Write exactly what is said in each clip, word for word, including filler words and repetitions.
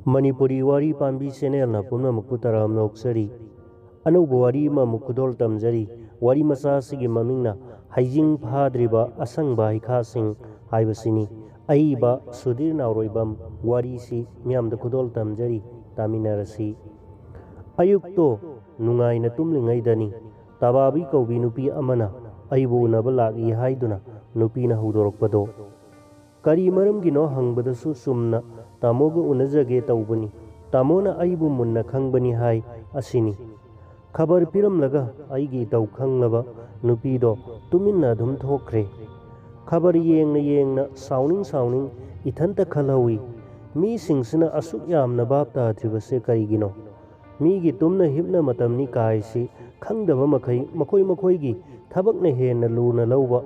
ꯃꯅꯤꯄꯨꯔꯤ ꯋꯥꯔꯤ ꯄꯥꯝꯕꯤ ꯆꯦꯅꯦꯜꯅ ꯄꯨꯝꯅꯃꯛꯄꯨ ꯇꯔꯥꯝꯅ ꯑꯣꯛꯆꯔꯤ꯫ ꯑꯅꯧꯕ ꯋꯥꯔꯤ ꯑꯃꯃꯨꯛ ꯈꯨꯗꯣꯜ ꯇꯝꯖꯔꯤ꯫ ꯋꯥꯔꯤ ꯃꯆꯥ ꯑꯁꯤꯒꯤ ꯃꯃꯤꯡꯅ ꯍꯩꯖꯤꯡ ꯐꯥꯗ꯭ꯔꯤꯕ ꯑꯁꯪꯕ ꯍꯩꯈꯥꯁꯤꯡ ꯍꯥꯏꯕꯁꯤꯅꯤ꯫ ꯑꯏꯕ ꯁꯨꯙꯤꯔ ꯅꯥꯎꯔꯣꯏꯕꯝ꯫ ꯋꯥꯔꯤꯁꯤ ꯃꯤꯌꯥꯝꯗ ꯈꯨꯗꯣꯜ ꯇꯝꯖꯔꯤ꯫ ꯇꯥꯃꯤꯟꯅꯔꯁꯤ꯫ ꯑꯌꯨꯛꯇꯣ ꯅꯨꯡꯉꯥꯏꯅ ꯇꯨꯝꯂꯤꯉꯩꯗꯅꯤ, ꯇꯕꯥꯕꯤ ꯀꯧꯕꯤ ꯅꯨꯄꯤ ꯑꯃꯅ ꯑꯩꯕꯨ ꯎꯅꯕ ꯂꯥꯛꯏ ꯍꯥꯏꯗꯨꯅ ꯅꯨꯄꯤꯅ ꯍꯧꯗꯣꯔꯛꯄꯗꯣ꯫ ꯀꯔꯤ ꯃꯔꯝꯒꯤꯅꯣ ꯍꯪꯕꯗꯁꯨ ꯆꯨꯝꯅ "ꯇꯥꯃꯣꯒ ꯎꯅꯖꯒꯦ ꯇꯧꯕꯅꯤ, ꯇꯥꯃꯣꯅ ꯑꯩꯕꯨ ꯃꯨꯟꯅ ꯈꯪꯕꯅꯤ" ꯍꯥꯏ ꯑꯁꯤꯅꯤ꯫ ꯈꯕꯔ ꯄꯤꯔꯝꯂꯒ ꯑꯩꯒꯤ ꯏꯇꯧ ꯈꯪꯂꯕ ꯅꯨꯄꯤꯗꯣ ꯇꯨꯃꯤꯟꯅ ꯑꯗꯨꯝ ꯊꯣꯛꯈ꯭ꯔꯦ꯫ ꯈꯕꯔ ꯌꯦꯡꯅ ꯌꯦꯡꯅ ꯁꯥꯎꯅꯤꯡ ꯁꯥꯎꯅꯤꯡ ꯏꯊꯟꯇ ꯈꯜꯍꯧꯏ, "ꯃꯤꯁꯤꯡꯁꯤꯅ ꯑꯁꯨꯛ ꯌꯥꯝꯅ ꯚꯥꯞ ꯇꯥꯗ꯭ꯔꯤꯕꯁꯦ ꯀꯔꯤꯒꯤꯅꯣ? ꯃꯤꯒꯤ ꯇꯨꯝꯅ ꯍꯤꯞꯅ ꯃꯇꯝꯅꯤ ꯀꯥꯏꯁꯤ ꯈꯪꯗꯕ ꯃꯈꯩ ꯃꯈꯣꯏ ꯃꯈꯣꯏꯒꯤ ꯊꯕꯛꯅ ꯍꯦꯟꯅ ꯂꯨꯅ ꯂꯧꯕ꯫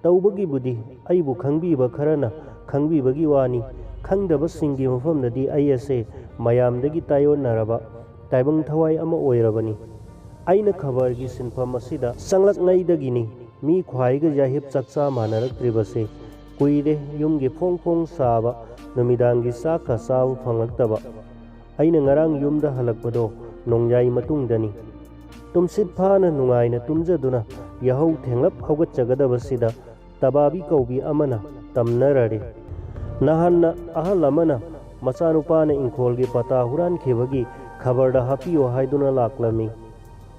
ꯇꯧꯕꯒꯤꯕꯨꯗꯤ ꯑꯩꯕꯨ ꯈꯪꯕꯤꯕ ꯈꯔꯅ ꯈꯪꯕꯤꯕꯒꯤ ꯋꯥꯅꯤ, ꯈꯪꯗꯕꯁꯤꯡꯒꯤ ꯃꯐꯝꯗꯗꯤ ꯑꯩ ꯑꯁꯦ ꯃꯌꯥꯝꯗꯒꯤ ꯇꯥꯏꯑꯣꯟꯅꯔꯕ ꯇꯥꯏꯕꯪ ꯊꯋꯥꯏ ꯑꯃ ꯑꯣꯏꯔꯕꯅꯤ"꯫ ꯑꯩꯅ ꯈꯕꯔꯒꯤ ꯁꯤꯟꯐꯝ ꯑꯁꯤꯗ ꯆꯪꯂꯛꯉꯩꯗꯒꯤꯅꯤ ꯃꯤ ꯈ꯭ꯋꯥꯏꯒ ꯌꯥꯍꯤꯞ ꯆꯥꯛꯆꯥ ꯃꯥꯟꯅꯔꯛꯇ꯭ꯔꯤꯕꯁꯦ꯫ ꯀꯨꯏꯔꯦ ꯌꯨꯝꯒꯤ ꯐꯣꯡ ꯐꯣꯡ ꯁꯥꯕ ꯅꯨꯃꯤꯗꯥꯡꯒꯤ ꯆꯥꯛꯀ ꯆꯥꯕ ꯐꯪꯂꯛꯇꯕ꯫ ꯑꯩꯅ ꯉꯔꯥꯡ ꯌꯨꯝꯗ ꯍꯜꯂꯛꯄꯗꯣ ꯅꯣꯡꯌꯥꯏ ꯃꯇꯨꯡꯗꯅꯤ꯫ ꯇꯨꯝꯁꯤꯠ ꯐꯥꯅ ꯅꯨꯡꯉꯥꯏꯅ ꯇꯨꯝꯖꯗꯨꯅ ꯌꯥꯍꯧ ꯊꯦꯡꯂꯞ ꯍꯧꯒꯠꯆꯒꯗꯕꯁꯤꯗ ꯇꯕꯥꯕꯤ ꯀꯧꯕꯤ ꯑꯃꯅ ꯇꯝꯅꯔꯔꯦ꯫ ꯅꯍꯥꯟꯅ ꯑꯍꯜ ꯑꯃꯅ ꯃꯆꯥꯅꯨꯄꯥꯅ ꯏꯪꯈꯣꯜꯒꯤ ꯄꯇꯥ ꯍꯨꯔꯥꯟꯈꯤꯕꯒꯤ ꯈꯕꯔꯗ ꯍꯥꯞꯄꯤꯌꯣ ꯍꯥꯏꯗꯨꯅ ꯂꯥꯛꯂꯝꯃꯤ꯫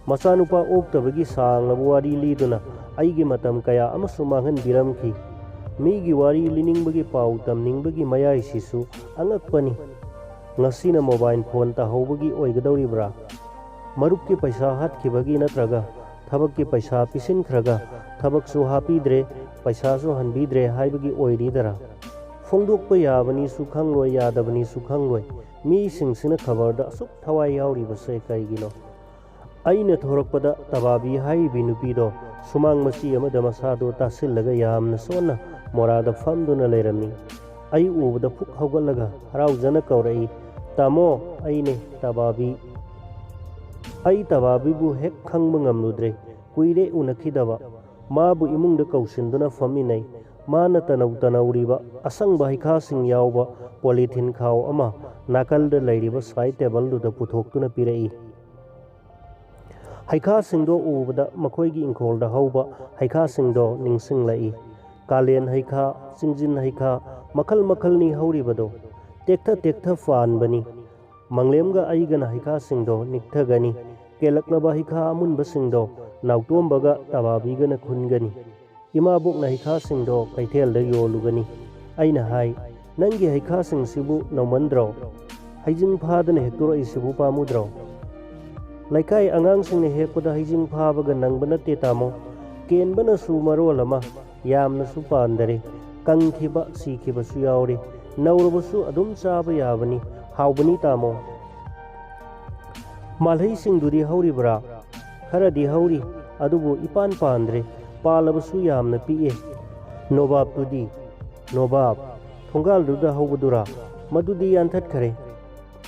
ꯃꯆꯥꯅꯨꯄꯥ ꯑꯣꯛꯇꯕꯒꯤ ꯁꯥꯡꯂꯕ ꯋꯥꯔꯤ ꯂꯤꯗꯨꯅ ꯑꯩꯒꯤ ꯃꯇꯝ ꯀꯌꯥ ꯑꯃꯁꯨ ꯃꯥꯡꯍꯟꯕꯤꯔꯝꯈꯤ꯫ ꯃꯤꯒꯤ ꯋꯥꯔꯤ ꯂꯤꯅꯤꯡꯕꯒꯤ, ꯄꯥꯎ ꯇꯝꯅꯤꯡꯕꯒꯤ ꯃꯌꯥꯏꯁꯤꯁꯨ ꯑꯉꯛꯄꯅꯤ꯫ ꯉꯁꯤꯅ ꯃꯣꯕꯥꯏꯜ ꯐꯣꯟ ꯇꯥꯍꯧꯕꯒꯤ ꯑꯣꯏꯒꯗꯧꯔꯤꯕ꯭ꯔꯥ? ꯃꯔꯨꯞꯀꯤ ꯄꯩꯁꯥ ꯍꯥꯠꯈꯤꯕꯒꯤ ꯅꯠꯇ꯭ꯔꯒ ꯊꯕꯛꯀꯤ ꯄꯩꯁꯥ ꯄꯤꯁꯤꯟꯈ꯭ꯔꯒ ꯊꯕꯛꯁꯨ ꯍꯥꯞꯄꯤꯗ꯭ꯔꯦ, ꯄꯩꯁꯥꯁꯨ ꯍꯟꯕꯤꯗ꯭ꯔꯦ ꯍꯥꯏꯕꯒꯤ ꯑꯣꯏꯔꯤꯗꯔꯥ? ꯐꯣꯡꯗꯣꯛꯄ ꯌꯥꯕꯅꯤꯁꯨ ꯈꯪꯂꯣꯏ, ꯌꯥꯗꯕꯅꯤꯁꯨ ꯈꯪꯂꯣꯏ꯫ ꯃꯤꯁꯤꯡꯁꯤꯅ ꯈꯕꯔꯗ ꯑꯁꯨꯛ ꯊꯋꯥꯏ ꯌꯥꯎꯔꯤꯕꯁꯦ ꯀꯔꯤꯒꯤꯅꯣ? ꯑꯩꯅ ꯊꯣꯔꯛꯄꯗ ꯇꯕꯥꯕꯤ ꯍꯥꯏꯔꯤꯕꯤ ꯅꯨꯄꯤꯗꯣ ꯁꯨꯃꯥꯡ ꯃꯆꯤ ꯑꯃꯗ ꯃꯁꯥꯗꯣ ꯇꯥꯁꯤꯜꯂꯒ ꯌꯥꯝꯅ ꯁꯣꯟꯅ ꯃꯣꯔꯥꯗ ꯐꯝꯗꯨꯅ ꯂꯩꯔꯝꯃꯤ꯫ ꯑꯩ ꯎꯕꯗ ꯐꯨꯛ ꯍꯧꯒꯠꯂꯒ ꯍꯔꯥꯎꯖꯅ ꯀꯧꯔꯛꯏ, "ꯇꯥꯃꯣ, ꯑꯩꯅꯦ ꯇꯕꯥꯕꯤ"꯫ ꯑꯩ ꯇꯕꯥꯕꯤꯕꯨ ꯍꯦꯛ ꯈꯪꯕ ꯉꯝꯂꯨꯗ꯭ꯔꯦ꯫ ꯀꯨꯏꯔꯦ ꯎꯅꯈꯤꯗꯕ꯫ ꯃꯥꯕꯨ ꯏꯃꯨꯡꯗ ꯀꯧꯁꯤꯟꯗꯨꯅ ꯐꯝꯃꯤꯟꯅꯩ꯫ ꯃꯥꯅ ꯇꯅꯧ ꯇꯅꯧꯔꯤꯕ ꯑꯁꯪꯕ ꯍꯩꯈꯥꯁꯤꯡ ꯌꯥꯎꯕ ꯄꯣꯂꯤꯊꯤꯟ ꯈꯥꯎ ꯑꯃ ꯅꯥꯀꯜꯗ ꯂꯩꯔꯤꯕ ꯁꯥꯏꯠ ꯇꯦꯕꯜꯗꯨꯗ ꯄꯨꯊꯣꯛꯇꯨꯅ ꯄꯤꯔꯛꯏ꯫ ꯍꯩꯈꯥꯁꯤꯡꯗꯣ ꯎꯕꯗ ꯃꯈꯣꯏꯒꯤ ꯏꯪꯈꯣꯜꯗ ꯍꯧꯕ ꯍꯩꯈꯥꯁꯤꯡꯗꯣ ꯅꯤꯡꯁꯤꯡꯂꯛꯏ꯫ ꯀꯥꯂꯦꯟ ꯍꯩꯈꯥ, ꯆꯤꯡꯖꯤꯟ ꯍꯩꯈꯥ, ꯃꯈꯜ ꯃꯈꯜꯅꯤ ꯍꯧꯔꯤꯕꯗꯣ꯫ ꯇꯦꯛꯊ ꯇꯦꯛꯊ ꯄꯥꯟꯕꯅꯤ꯫ ꯃꯪꯂꯦꯝꯒ ꯑꯩꯒꯅ ꯍꯩꯈꯥꯁꯤꯡꯗꯣ ꯅꯤꯛꯊꯒꯅꯤ꯫ ꯀꯦꯜꯂꯛꯂꯕ ꯍꯩꯈꯥ ꯑꯃꯨꯟꯕꯁꯤꯡꯗꯣ ꯅꯥꯎꯇꯣꯝꯕꯒ ꯇꯕꯥꯕꯤꯒꯅ ꯈꯨꯟꯒꯅꯤ꯫ ꯏꯃꯥꯕꯣꯛꯅ ꯍꯩꯈꯥꯁꯤꯡꯗꯣ ꯀꯩꯊꯦꯜꯗ ꯌꯣꯜꯂꯨꯒꯅꯤ꯫ ꯑꯩꯅ ꯍꯥꯏ, "ꯅꯪꯒꯤ ꯍꯩꯈꯥꯁꯤꯡꯁꯤꯕꯨ ꯅꯧꯃꯟꯗ꯭ꯔꯣ? ꯍꯩꯖꯤꯡ ꯐꯥꯗꯅ ꯍꯦꯛꯇꯣꯔꯛꯏꯁꯤꯕꯨ ꯄꯥꯝꯃꯨꯗ꯭ꯔꯣ?" ꯂꯩꯀꯥꯏ ꯑꯉꯥꯡꯁꯤꯡꯅ ꯍꯦꯛꯄꯗ ꯍꯩꯖꯤꯡ ꯐꯥꯕꯒ ꯅꯪꯕ ꯅꯠꯇꯦ, ꯇꯥꯃꯣ꯫ ꯀꯦꯟꯕꯅꯁꯨ ꯃꯔꯣꯜ ꯑꯃ, ꯌꯥꯝꯅꯁꯨ ꯄꯥꯟꯗꯔꯦ꯫ ꯀꯪꯈꯤꯕ, ꯁꯤꯈꯤꯕꯁꯨ ꯌꯥꯎꯔꯦ꯫ ꯅꯧꯔꯕꯁꯨ ꯑꯗꯨꯝ ꯆꯥꯕ ꯌꯥꯕꯅꯤ, ꯍꯥꯎꯕꯅꯤ, ꯇꯥꯃꯣ꯫ ꯃꯥꯜꯍꯩꯁꯤꯡꯗꯨꯗꯤ ꯍꯧꯔꯤꯕ꯭ꯔꯥ? ꯈꯔꯗꯤ ꯍꯧꯔꯤ, ꯑꯗꯨꯕꯨ ꯏꯄꯥꯟ ꯄꯥꯟꯗ꯭ꯔꯦ꯫ ꯄꯥꯜꯂꯕꯁꯨ ꯌꯥꯝꯅ ꯄꯤꯛꯑꯦ꯫ ꯅꯣꯕꯥꯞꯇꯨꯗꯤ? ꯅꯣꯕꯥꯞ ꯊꯣꯡꯒꯥꯜꯗꯨꯗ ꯍꯧꯕꯗꯨꯔꯥ? ꯃꯗꯨꯗꯤ ꯌꯥꯟꯊꯠꯈꯔꯦ꯫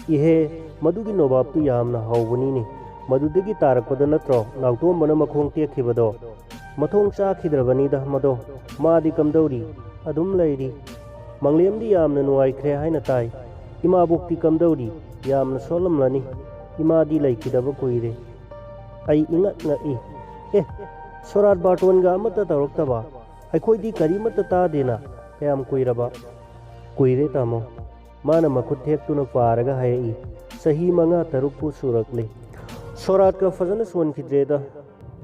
ꯏꯍꯦ, ꯃꯗꯨꯒꯤ ꯅꯣꯕꯥꯞꯇꯨ ꯌꯥꯝꯅ ꯍꯥꯎꯕꯅꯤꯅꯦ꯫ ꯃꯗꯨꯗꯒꯤ ꯇꯥꯔꯛꯄꯗ ꯅꯠꯇ꯭ꯔꯣ ꯅꯥꯎꯇꯣꯝꯕꯅ ꯃꯈꯣꯡ ꯇꯦꯛꯈꯤꯕꯗꯣ? ꯃꯊꯣꯡ ꯆꯥꯈꯤꯗ꯭ꯔꯕꯅꯤꯗ ꯃꯗꯣ꯫ ꯃꯥꯗꯤ ꯀꯝꯗꯧꯔꯤ? ꯑꯗꯨꯝ ꯂꯩꯔꯤ꯫ ꯃꯪꯂꯦꯝꯗꯤ ꯌꯥꯝꯅ ꯅꯨꯡꯉꯥꯏꯈ꯭ꯔꯦ ꯍꯥꯏꯅ ꯇꯥꯏ꯫ ꯏꯃꯥꯕꯣꯛꯇꯤ ꯀꯝꯗꯧꯔꯤ? ꯌꯥꯝꯅ ꯁꯣꯜꯂꯝꯂꯅꯤ꯫ ꯏꯃꯥꯗꯤ ꯂꯩꯈꯤꯗꯕ ꯀꯨꯏꯔꯦ꯫ ꯑꯩ ꯏꯉꯛ ꯉꯛꯏ꯫ ꯑꯦ, ꯁꯣꯔꯥꯠ ꯕꯥꯔꯇꯣꯟꯒ ꯑꯃꯠꯇ ꯇꯧꯔꯛꯇꯕ? ꯑꯩꯈꯣꯏꯗꯤ ꯀꯔꯤꯃꯠꯇ ꯇꯥꯗꯦꯅ꯫ ꯀꯌꯥꯝ ꯀꯨꯏꯔꯕ? ꯀꯨꯏꯔꯦ, ꯇꯥꯃꯣ꯫ ꯃꯥꯅ ꯃꯈꯨꯠ ꯊꯦꯛꯇꯨꯅ ꯄꯥꯔꯒ ꯍꯥꯏꯔꯛꯏ, "ꯆꯍꯤ ꯃꯉꯥ ꯇꯔꯨꯛꯄꯨ ꯁꯨꯔꯛꯂꯦ꯫ ꯁꯣꯔꯥꯠꯀ ꯐꯖꯅ ꯁꯣꯟꯈꯤꯗ꯭ꯔꯦꯗ꯫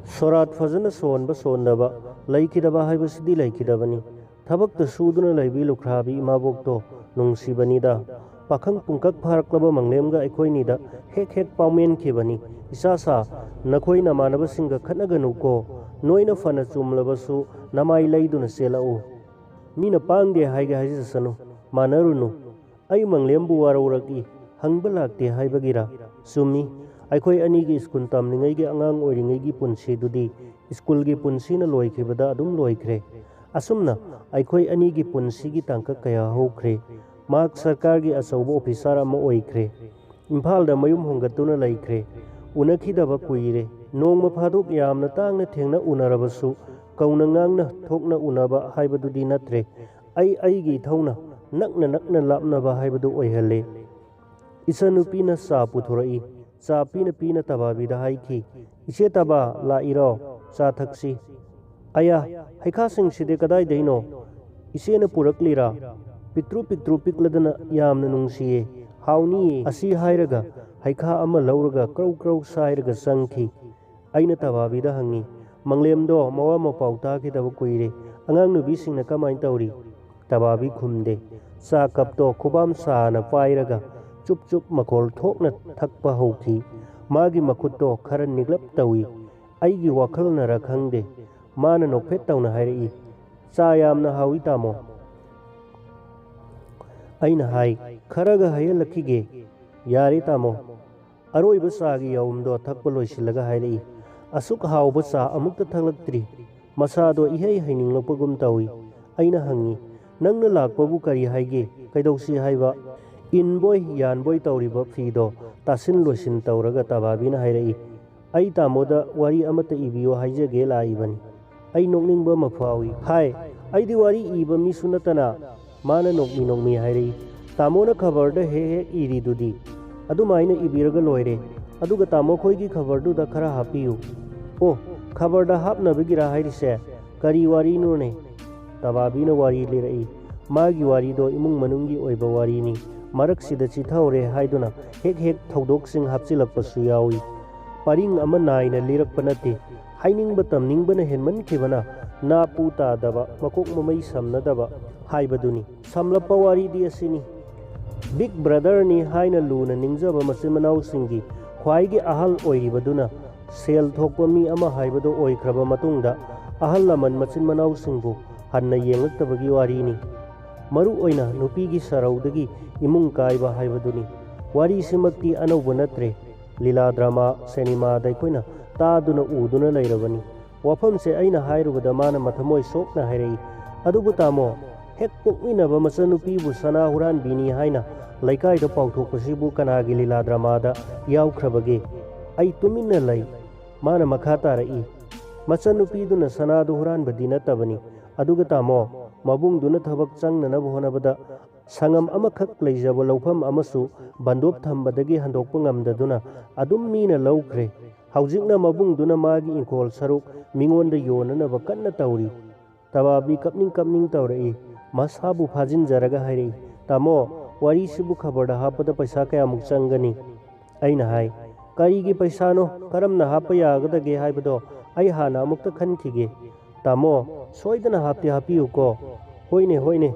ꯁꯣꯔꯥꯠ ꯐꯖꯅ ꯁꯣꯟꯕ ꯁꯣꯟꯗꯕ, ꯂꯩꯈꯤꯗꯕ ꯍꯥꯏꯕꯁꯤꯗꯤ ꯂꯩꯈꯤꯗꯕꯅꯤ꯫ ꯊꯕꯛꯇ ꯁꯨꯗꯨꯅ ꯂꯩꯕꯤ ꯂꯨꯈ꯭ꯔꯥꯕꯤ ꯏꯃꯥꯕꯣꯛꯇꯣ ꯅꯨꯡꯁꯤꯕꯅꯤꯗ꯫ ꯄꯥꯈꯪ ꯄꯨꯡꯀꯛ ꯐꯥꯔꯛꯂꯕ ꯃꯪꯂꯦꯝꯒ ꯑꯩꯈꯣꯏꯅꯤꯗ ꯍꯦꯛ ꯍꯦꯛ ꯄꯥꯎꯃꯦꯟꯈꯤꯕꯅꯤ꯫ ꯏꯆꯥꯁꯥ, ꯅꯈꯣꯏ ꯅꯃꯥꯟꯅꯕꯁꯤꯡꯒ ꯈꯠꯅꯒꯅꯨꯀꯣ꯫ ꯅꯣꯏꯅ ꯐꯅ ꯆꯨꯝꯂꯕꯁꯨ ꯅꯃꯥꯏ ꯂꯩꯗꯨꯅ ꯆꯦꯜꯂꯛꯎ꯫ ꯃꯤꯅ ꯄꯥꯡꯗꯦ ꯍꯥꯏꯒꯦ ꯍꯥꯏꯖꯁꯅꯨ, ꯃꯥꯟꯅꯔꯨꯅꯨ꯫ ꯑꯩ ꯃꯪꯂꯦꯝꯕꯨ ꯋꯥꯔꯧꯔꯛꯏ, ꯍꯪꯕ ꯂꯥꯛꯇꯦ ꯍꯥꯏꯕꯒꯤꯔꯥ? ꯆꯨꯝꯃꯤ, ꯑꯩꯈꯣꯏ ꯑꯅꯤꯒꯤ ꯁ꯭ꯀꯨꯜ ꯇꯝꯂꯤꯉꯩꯒꯤ ꯑꯉꯥꯡ ꯑꯣꯏꯔꯤꯉꯩꯒꯤ ꯄꯨꯟꯁꯤꯗꯨꯗꯤ ꯁ꯭ꯀꯨꯜꯒꯤ ꯄꯨꯟꯁꯤꯅ ꯂꯣꯏꯈꯤꯕꯗ ꯑꯗꯨꯝ ꯂꯣꯏꯈ꯭ꯔꯦ꯫ ꯑꯁꯨꯝꯅ ꯑꯩꯈꯣꯏ ꯑꯅꯤꯒꯤ ꯄꯨꯟꯁꯤꯒꯤ ꯇꯥꯡꯀꯛ ꯀꯌꯥ ꯍꯧꯈ꯭ꯔꯦ꯫ ꯃꯍꯥꯛ ꯁꯔꯀꯥꯔꯒꯤ ꯑꯆꯧꯕ ꯑꯣꯐꯤꯁꯥꯔ ꯑꯃ ꯑꯣꯏꯈ꯭ꯔꯦ꯫ ꯏꯝꯐꯥꯜꯗ ꯃꯌꯨꯝ ꯍꯣꯡꯒꯠꯇꯨꯅ ꯂꯩꯈ꯭ꯔꯦ꯫ ꯎꯅꯈꯤꯗꯕ ꯀꯨꯏꯔꯦ꯫ ꯅꯣꯡꯃ ꯐꯥꯗꯣꯛ ꯌꯥꯝꯅ ꯇꯥꯡꯅ ꯊꯦꯡꯅ ꯎꯅꯔꯕꯁꯨ ꯀꯧꯅ ꯉꯥꯡꯅ ꯊꯣꯛꯅ ꯎꯅꯕ ꯍꯥꯏꯕꯗꯨꯗꯤ ꯅꯠꯇ꯭ꯔꯦ꯫ ꯑꯩ ꯑꯩꯒꯤ ꯏꯊꯧꯅ ꯅꯛꯅ ꯅꯛꯅ ꯂꯥꯞꯅꯕ ꯍꯥꯏꯕꯗꯨ ꯑꯣꯏꯍꯜꯂꯦ꯫ ꯏꯆꯟꯅꯨꯄꯤꯅ ꯆꯥ ꯄꯨꯊꯣꯔꯛꯏ꯫ ꯆꯥ ꯄꯤꯅ ꯄꯤꯅ ꯇꯕꯥꯕꯤꯗ ꯍꯥꯏꯈꯤ, "ꯏꯆꯦ ꯇꯕꯥ, ꯂꯥꯛꯏꯔꯣ? ꯆꯥ ꯊꯛꯁꯤ꯫" "ꯑꯌꯥ, ꯍꯩꯈꯥꯁꯤꯡꯁꯤꯗꯤ ꯀꯗꯥꯏꯗꯩꯅꯣ?" "ꯏꯆꯦꯅ ꯄꯨꯔꯛꯂꯤꯔꯥ? ꯄꯤꯛꯇ꯭ꯔꯨ ꯄꯤꯛꯇ꯭ꯔꯨ ꯄꯤꯛꯂꯗꯅ ꯌꯥꯝꯅ ꯅꯨꯡꯁꯤꯌꯦ, ꯍꯥꯎꯅꯤꯌꯦ꯫" ꯑꯁꯤ ꯍꯥꯏꯔꯒ ꯍꯩꯈꯥ ꯑꯃ ꯂꯧꯔꯒ ꯀ꯭ꯔꯧ ꯀ꯭ꯔꯧ ꯁꯥꯏꯔꯒ ꯆꯪꯈꯤ꯫ ꯑꯩꯅ ꯇꯕꯥꯕꯤꯗ ꯍꯪꯉꯤ, "ꯃꯪꯂꯦꯝꯗꯣ ꯃꯋꯥ ꯃꯄꯥꯎ ꯇꯥꯈꯤꯗꯕ ꯀꯨꯏꯔꯦ, ꯑꯉꯥꯡ ꯅꯨꯕꯤꯁꯤꯡꯅ ꯀꯃꯥꯏꯅ ꯇꯧꯔꯤ?" ꯇꯕꯥꯕꯤ ꯈꯨꯝꯗꯦ꯫ ꯆꯥ ꯀꯞꯇꯣ ꯈꯨꯕꯥꯝ ꯁꯥꯅ ꯄꯥꯏꯔꯒ ꯆꯨꯞ ꯆꯨꯞ ꯃꯈꯣꯜ ꯊꯣꯛꯅ ꯊꯛꯄ ꯍꯧꯈꯤ꯫ ꯃꯥꯒꯤ ꯃꯈꯨꯠꯇꯣ ꯈꯔ ꯅꯤꯛꯂꯞ ꯇꯧꯏ꯫ ꯑꯩꯒꯤ ꯋꯥꯈꯜꯅꯔ ꯈꯪꯗꯦ, ꯃꯥꯅ ꯅꯣꯛꯐꯦꯠ ꯇꯧꯅ ꯍꯥꯏꯔꯛꯏ, "ꯆꯥ ꯌꯥꯝꯅ ꯍꯥꯎꯏ ꯇꯥꯃꯣ꯫" ꯑꯩꯅ ꯍꯥꯏ, "ꯈꯔꯒ ꯍꯩꯍꯜꯂꯛꯈꯤꯒꯦ꯫" "ꯌꯥꯔꯦ ꯇꯥꯃꯣ꯫" ꯑꯔꯣꯏꯕ ꯆꯥꯒꯤ ꯌꯥꯎꯝꯗꯣ ꯊꯛꯄ ꯂꯣꯏꯁꯤꯜꯂꯒ ꯍꯥꯏꯔꯛꯏ, "ꯑꯁꯨꯛ ꯍꯥꯎꯕ ꯆꯥ ꯑꯃꯨꯛꯇ ꯊꯛꯂꯛꯇ꯭ꯔꯤ꯫" ꯃꯁꯥꯗꯣ ꯏꯍꯩ ꯍꯩꯅꯤꯡꯂꯛꯄꯒꯨꯝ ꯇꯧꯏ꯫ ꯑꯩꯅ ꯍꯪꯉꯤ, "ꯅꯪꯅ ꯂꯥꯛꯄꯕꯨ ꯀꯔꯤ ꯍꯥꯏꯒꯦ? ꯀꯩꯗꯧꯁꯤ ꯍꯥꯏꯕ?" "ꯏꯟꯕꯣꯏ ꯌꯥꯟꯕꯣꯏ ꯇꯧꯔꯤꯕ ꯐꯤꯗꯣ ꯇꯥꯁꯤꯟ ꯂꯣꯏꯁꯤꯟ ꯇꯧꯔꯒ ꯇꯕꯥꯕꯤꯅ ꯍꯥꯏꯔꯛꯏ, "ꯑꯩ ꯇꯥꯃꯣꯗ ꯋꯥꯔꯤ ꯑꯃꯠꯇ ꯏꯕꯤꯌꯨ ꯍꯥꯏꯖꯒꯦ ꯂꯥꯛꯏꯕꯅꯤ꯫" ꯑꯩ ꯅꯣꯛꯅꯤꯡꯕ ꯑꯃ ꯐꯥꯎꯏ꯫ ꯍꯥꯏ, "ꯑꯩꯗꯤ ꯋꯥꯔꯤ ꯏꯕ ꯃꯤꯁꯨ ꯅꯠꯇꯅ꯫" ꯃꯥꯅ ꯅꯣꯛꯃꯤ ꯅꯣꯛꯃꯤ ꯍꯥꯏꯔꯛꯏ, "ꯇꯥꯃꯣꯅ ꯈꯕꯔꯗ ꯍꯦꯛ ꯍꯦꯛ ꯏꯔꯤꯗꯨꯗꯤ, ꯑꯗꯨꯃꯥꯏꯅ ꯏꯕꯤꯔꯒ ꯂꯣꯏꯔꯦ꯫ ꯑꯗꯨꯒ ꯇꯥꯃꯣ ꯈꯣꯏꯒꯤ ꯈꯕꯔꯗꯨꯗ ꯈꯔ ꯍꯥꯞꯄꯤꯌꯨ꯫" "ꯑꯣ, ꯈꯕꯔꯗ ꯍꯥꯞꯅꯕꯒꯤꯔꯥ ꯍꯥꯏꯔꯤꯁꯦ? ꯀꯔꯤ ꯋꯥꯔꯤꯅꯣꯅꯦ?" ꯇꯕꯥꯕꯤꯅ ꯋꯥꯔꯤ ꯂꯤꯔꯛꯏ꯫ ꯃꯥꯒꯤ ꯋꯥꯔꯤꯗꯣ ꯏꯃꯨꯡ ꯃꯅꯨꯡꯒꯤ ꯑꯣꯏꯕ ꯋꯥꯔꯤꯅꯤ꯫ ꯃꯔꯛꯁꯤꯗ ꯆꯤꯊꯍꯧꯔꯦ ꯍꯥꯏꯗꯨꯅ ꯍꯦꯛ ꯍꯦꯛ ꯊꯧꯗꯣꯛꯁꯤꯡ ꯍꯥꯞꯆꯤꯜꯂꯛꯄꯁꯨ ꯌꯥꯎꯏ꯫ ꯄꯔꯤꯡ ꯑꯃ ꯅꯥꯏꯅ ꯂꯤꯔꯛꯄ ꯅꯠꯇꯦ꯫ ꯍꯥꯏꯅꯤꯡꯕ ꯇꯝꯅꯤꯡꯕꯅ ꯍꯦꯟꯃꯟꯈꯤꯕꯅ ꯅꯥꯄꯨ ꯇꯥꯗꯕ, ꯃꯀꯣꯛ ꯃꯃꯩ ꯁꯝꯅꯗꯕ ꯍꯥꯏꯕꯗꯨꯅꯤ꯫ ꯁꯝꯂꯞꯄ ꯋꯥꯔꯤꯗꯤ ꯑꯁꯤꯅꯤ꯫ ꯕꯤꯛ ꯕ꯭ꯔꯗꯔꯅꯤ ꯍꯥꯏꯅ ꯂꯨꯅ ꯅꯤꯡꯖꯕ ꯃꯆꯤꯟ ꯃꯅꯥꯎꯁꯤꯡꯒꯤ ꯈ꯭ꯋꯥꯏꯒꯤ ꯑꯍꯜ ꯑꯣꯏꯔꯤꯕꯗꯨꯅ ꯁꯦꯜ ꯊꯣꯛꯄ ꯃꯤ ꯑꯃ ꯍꯥꯏꯕꯗꯨ ꯑꯣꯏꯈ꯭ꯔꯕ ꯃꯇꯨꯡꯗ, ꯑꯍꯜ ꯂꯃꯟ ꯃꯆꯤꯟ ꯃꯅꯥꯎꯁꯤꯡꯕꯨ ꯍꯟꯅ ꯌꯦꯡꯂꯛꯇꯕꯒꯤ ꯋꯥꯔꯤꯅꯤ꯫ ꯃꯔꯨ ꯑꯣꯏꯅ ꯅꯨꯄꯤꯒꯤ ꯁꯔꯧꯗꯒꯤ ꯏꯃꯨꯡ ꯀꯥꯏꯕ ꯍꯥꯏꯕꯗꯨꯅꯤ꯫ ꯋꯥꯔꯤꯁꯤꯃꯛꯇꯤ ꯑꯅꯧꯕ ꯅꯠꯇ꯭ꯔꯦ꯫ ꯂꯤꯂꯥ ꯗ꯭ꯔꯃꯥ, ꯁꯤꯅꯦꯃꯥꯗ ꯑꯩꯈꯣꯏꯅ ꯇꯥꯗꯨꯅ ꯎꯗꯨꯅ ꯂꯩꯔꯕꯅꯤ꯫ ꯋꯥꯐꯝꯁꯦ ꯑꯩꯅ ꯍꯥꯏꯔꯨꯕꯗ ꯃꯥꯅ ꯃꯊꯃꯣꯏ ꯁꯣꯛꯅ ꯍꯥꯏꯔꯛꯏ, "ꯑꯗꯨꯕꯨ ꯇꯥꯃꯣ, ꯍꯦꯛ ꯄꯣꯛꯃꯤꯟꯅꯕ ꯃꯆꯟꯅꯨꯄꯤꯕꯨ ꯁꯅꯥ ꯍꯨꯔꯥꯟꯕꯤꯅꯤ ꯍꯥꯏꯅ ꯂꯩꯀꯥꯏꯗ ꯄꯥꯎꯊꯣꯛꯄꯁꯤꯕꯨ ꯀꯅꯥꯒꯤ ꯂꯤꯂꯥ ꯗ꯭ꯔꯃꯥꯗ ꯌꯥꯎꯈ꯭ꯔꯕꯒꯦ?" ꯑꯩ ꯇꯨꯃꯤꯟꯅ ꯂꯩ꯫ ꯃꯥꯅ ꯃꯈꯥ ꯇꯥꯔꯛꯏ, "ꯃꯆꯟꯅꯨꯄꯤꯗꯨꯅ ꯁꯅꯥꯗꯨ ꯍꯨꯔꯥꯟꯕꯗꯤ ꯅꯠꯇꯕꯅꯤ꯫ ꯑꯗꯨꯒ ꯇꯥꯃꯣ, ꯃꯕꯨꯡꯗꯨꯅ ꯊꯕꯛ ꯆꯪꯅꯅꯕ ꯍꯣꯠꯅꯕꯗ ꯁꯪꯉꯝ ꯑꯃꯈꯛ ꯂꯩꯖꯕ ꯂꯧꯐꯝ ꯑꯃꯁꯨ ꯕꯟꯗꯣꯞ ꯊꯝꯕꯗꯒꯤ ꯍꯟꯗꯣꯛꯄ ꯉꯝꯗꯗꯨꯅ ꯑꯗꯨꯝ ꯃꯤꯅ ꯂꯧꯈ꯭ꯔꯦ꯫ ꯍꯧꯖꯤꯛꯅ ꯃꯕꯨꯡꯗꯨꯅ ꯃꯥꯒꯤ ꯏꯪꯈꯣꯜ ꯁꯔꯨꯛ ꯃꯤꯉꯣꯟꯗ ꯌꯣꯟꯅꯅꯕ ꯀꯟꯅ ꯇꯧꯔꯤ꯫ ꯇꯕꯥꯕꯤ ꯀꯞꯅꯤꯡ ꯀꯞꯅꯤꯡ ꯇꯧꯔꯛꯏ꯫ ꯃꯁꯥꯕꯨ ꯐꯥꯖꯤꯟꯖꯔꯒ ꯍꯥꯏꯔꯛꯏ, "ꯇꯥꯃꯣ, ꯋꯥꯔꯤꯁꯤꯕꯨ ꯈꯕꯔꯗ ꯍꯥꯞꯄꯗ ꯄꯩꯁꯥ ꯀꯌꯥꯃꯨꯛ ꯆꯪꯒꯅꯤ?" ꯑꯩꯅ ꯍꯥꯏ, "ꯀꯔꯤꯒꯤ ꯄꯩꯁꯥꯅꯣ? ꯀꯔꯝꯅ ꯍꯥꯞꯄ ꯌꯥꯒꯗꯒꯦ ꯍꯥꯏꯕꯗꯣ ꯑꯩ ꯍꯥꯟꯅ ꯑꯃꯨꯛꯇ ꯈꯟꯈꯤꯒꯦ꯫ ꯇꯥꯃꯣ, ꯁꯣꯏꯗꯅ ꯍꯥꯞꯇꯤ ꯍꯥꯞꯄꯤꯌꯨꯀꯣ꯫" "ꯍꯣꯏꯅꯦ, ꯍꯣꯏꯅꯦ꯫"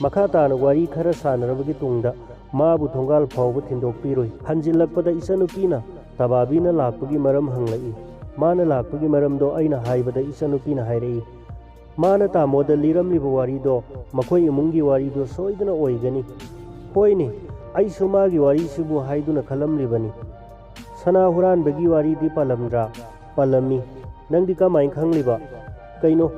ꯃꯈꯥ ꯇꯥꯅ ꯋꯥꯔꯤ ꯈꯔ ꯁꯥꯟꯅꯔꯕꯒꯤ ꯇꯨꯡꯗ ꯃꯥꯕꯨ ꯊꯣꯡꯒꯥꯜ ꯐꯥꯎꯕ ꯊꯤꯟꯗꯣꯛꯄꯤꯔꯨꯏ꯫ ꯍꯟꯖꯤꯜꯂꯛꯄꯗ ꯏꯆꯟꯅꯨꯄꯤꯅ ꯇꯕꯥꯕꯤꯅ ꯂꯥꯛꯄꯒꯤ ꯃꯔꯝ ꯍꯪꯂꯛꯏ꯫ ꯃꯥꯅ ꯂꯥꯛꯄꯒꯤ ꯃꯔꯝꯗꯣ ꯑꯩꯅ ꯍꯥꯏꯕꯗ ꯏꯆꯟꯅꯨꯄꯤꯅ ꯍꯥꯏꯔꯛꯏ, "ꯃꯥꯅ ꯇꯥꯃꯣꯗ ꯂꯤꯔꯝꯂꯤꯕ ꯋꯥꯔꯤꯗꯣ ꯃꯈꯣꯏ ꯏꯃꯨꯡꯒꯤ ꯋꯥꯔꯤꯗꯣ ꯁꯣꯏꯗꯅ ꯑꯣꯏꯒꯅꯤ꯫ ꯍꯣꯏꯅꯦ, ꯑꯩꯁꯨ ꯃꯥꯒꯤ ꯋꯥꯔꯤꯁꯤꯕꯨ ꯍꯥꯏꯗꯨꯅ ꯈꯜꯂꯝꯂꯤꯕꯅꯤ꯫" "ꯁꯅꯥ ꯍꯨꯔꯥꯟꯕꯒꯤ ꯋꯥꯔꯤꯗꯤ ꯄꯥꯜꯂꯝꯗ꯭ꯔꯥ?" "ꯄꯥꯜꯂꯝꯃꯤ꯫ ꯅꯪꯗꯤ ꯀꯃꯥꯏꯅ ꯈꯪꯂꯤꯕ?" "ꯀꯩꯅꯣ,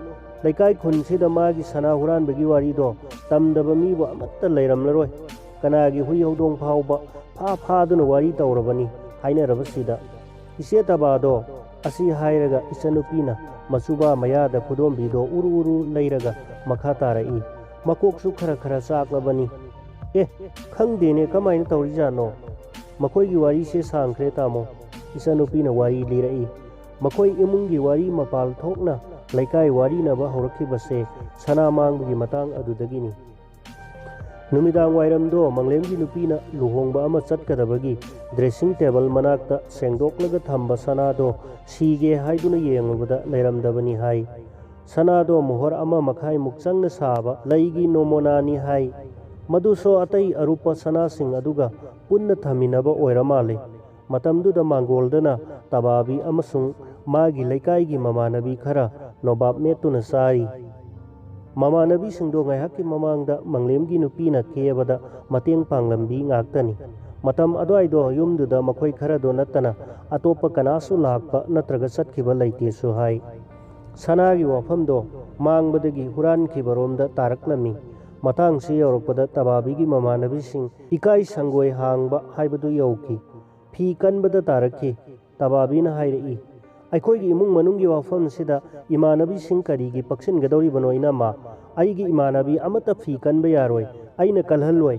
ꯂꯩꯀꯥꯏ ꯈꯨꯟꯁꯤꯗ ꯃꯥꯒꯤ ꯁꯅꯥ ꯍꯨꯔꯥꯟꯕꯒꯤ ꯋꯥꯔꯤꯗꯣ ꯇꯝꯗꯕ ꯃꯤꯕꯨ ꯑꯃꯠꯇ ꯂꯩꯔꯝꯂꯔꯣꯏ꯫ ꯀꯅꯥꯒꯤ ꯍꯨꯏ ꯍꯧꯗꯣꯡ ꯐꯥꯎꯕ ꯐꯥ ꯐꯥꯗꯨꯅ ꯋꯥꯔꯤ ꯇꯧꯔꯕꯅꯤ ꯍꯥꯏꯅꯔꯕꯁꯤꯗ꯫" "ꯏꯆꯦ ꯇꯕꯥꯗꯣ?" ꯑꯁꯤ ꯍꯥꯏꯔꯒ ꯏꯆꯟꯅꯨꯄꯤꯅ ꯃꯆꯨꯕꯥ ꯃꯌꯥꯗ ꯈꯨꯗꯣꯝꯕꯤꯗꯣ ꯎꯔꯨ ꯎꯔꯨ ꯂꯩꯔꯒ ꯃꯈꯥ ꯇꯥꯔꯛꯏ꯫ "ꯃꯀꯣꯛꯁꯨ ꯈꯔ ꯈꯔ ꯆꯥꯛꯂꯕꯅꯤ꯫" "ꯑꯦ, ꯈꯪꯗꯦꯅꯦ, ꯀꯃꯥꯏꯅ ꯇꯧꯔꯤꯖꯥꯠꯅꯣ?" "ꯃꯈꯣꯏꯒꯤ ꯋꯥꯔꯤꯁꯦ ꯁꯥꯡꯈ꯭ꯔꯦ, ꯇꯥꯃꯣ꯫" ꯏꯆꯟꯅꯨꯄꯤꯅ ꯋꯥꯔꯤ ꯂꯤꯔꯛꯏ꯫ "ꯃꯈꯣꯏ ꯏꯃꯨꯡꯒꯤ ꯋꯥꯔꯤ ꯃꯄꯥꯜ ꯊꯣꯛꯅ ꯂꯩꯀꯥꯏ ꯋꯥꯔꯤꯅꯕ ꯍꯧꯔꯛꯈꯤꯕꯁꯦ ꯁꯅꯥ ꯃꯥꯡꯕꯒꯤ ꯃꯇꯥꯡ ꯑꯗꯨꯗꯒꯤꯅꯤ꯫ ꯅꯨꯃꯤꯗꯥꯡ ꯋꯥꯏꯔꯝꯗꯣ ꯃꯪꯂꯦꯝꯒꯤ ꯅꯨꯄꯤꯅ ꯂꯨꯍꯣꯡꯕ ꯑꯃ ꯆꯠꯀꯗꯕꯒꯤ ꯗ꯭ꯔꯦꯁꯤꯡ ꯇꯦꯕꯜ ꯃꯅꯥꯛꯇ ꯁꯦꯡꯗꯣꯛꯂꯒ ꯊꯝꯕ ꯁꯅꯥꯗꯣ ꯁꯤꯒꯦ ꯍꯥꯏꯗꯨꯅ ꯌꯦꯡꯂꯨꯕꯗ ꯂꯩꯔꯝꯗꯕꯅꯤ ꯍꯥꯏ꯫ ꯁꯅꯥꯗꯣ ꯃꯣꯍꯣꯔ ꯑꯃ ꯃꯈꯥꯏꯃꯨꯛ ꯆꯪꯅ ꯁꯥꯕ ꯂꯩꯒꯤ ꯅꯣꯃꯣꯅꯥꯅꯤ ꯍꯥꯏ꯫ ꯃꯗꯨꯁꯨ ꯑꯇꯩ ꯑꯔꯨꯞꯄ ꯁꯅꯥꯁꯤꯡ ꯑꯗꯨꯒ ꯄꯨꯟꯅ ꯊꯝꯃꯤꯟꯅꯕ ꯑꯣꯏꯔ ꯃꯥꯜꯂꯦ꯫ ꯃꯇꯝꯗꯨꯗ ꯃꯥꯡꯒꯣꯜꯗꯅ ꯇꯕꯥꯕꯤ ꯑꯃꯁꯨꯡ ꯃꯥꯒꯤ ꯂꯩꯀꯥꯏꯒꯤ ꯃꯃꯥꯟꯅꯕꯤ ꯈꯔ ꯅꯣꯕꯥꯞ ꯃꯦꯠꯇꯨꯅ ꯆꯥꯔꯤ꯫ ꯃꯃꯥꯟꯅꯕꯤꯁꯤꯡꯗꯣ ꯉꯥꯏꯍꯥꯛꯀꯤ ꯃꯃꯥꯡꯗ ꯃꯪꯂꯦꯝꯒꯤ ꯅꯨꯄꯤꯅ ꯀꯦꯕꯗ ꯃꯇꯦꯡ ꯄꯥꯡꯂꯝꯕꯤ ꯉꯥꯛꯇꯅꯤ꯫ ꯃꯇꯝ ꯑꯗꯨꯋꯥꯏꯗꯣ ꯌꯨꯝꯗꯨꯗ ꯃꯈꯣꯏ ꯈꯔꯗꯣ ꯅꯠꯇꯅ ꯑꯇꯣꯞꯄ ꯀꯅꯥꯁꯨ ꯂꯥꯛꯄ ꯅꯠꯇ꯭ꯔꯒ ꯆꯠꯈꯤꯕ ꯂꯩꯇꯦꯁꯨ ꯍꯥꯏ꯫ ꯁꯅꯥꯒꯤ ꯋꯥꯐꯝꯗꯣ ꯃꯥꯡꯕꯗꯒꯤ ꯍꯨꯔꯥꯟꯈꯤꯕꯔꯣꯝꯗ ꯇꯥꯔꯛꯂꯝꯃꯤ꯫ ꯃꯇꯥꯡꯁꯤ ꯌꯧꯔꯛꯄꯗ ꯇꯕꯥꯕꯤꯒꯤ ꯃꯃꯥꯟꯅꯕꯤꯁꯤꯡ ꯏꯀꯥꯏ ꯁꯪꯒꯣꯏ ꯍꯥꯡꯕ ꯍꯥꯏꯕꯗꯨ ꯌꯧꯈꯤ꯫ ꯐꯤ ꯀꯟꯕꯗ ꯇꯥꯔꯛꯈꯤ꯫ ꯇꯕꯥꯕꯤꯅ ꯍꯥꯏꯔꯛꯏ, "ꯑꯩꯈꯣꯏꯒꯤ ꯏꯃꯨꯡ ꯃꯅꯨꯡꯒꯤ ꯋꯥꯐꯝꯁꯤꯗ ꯏꯃꯥꯟꯅꯕꯤꯁꯤꯡ ꯀꯔꯤꯒꯤ ꯄꯛꯁꯤꯟꯒꯗꯧꯔꯤꯕꯅꯣ, ꯏꯅꯝꯃ? ꯑꯩꯒꯤ ꯏꯃꯥꯟꯅꯕꯤ ꯑꯃꯠꯇ ꯐꯤ ꯀꯟꯕ ꯌꯥꯔꯣꯏ꯫ ꯑꯩꯅ ꯀꯜꯍꯜꯂꯣꯏ꯫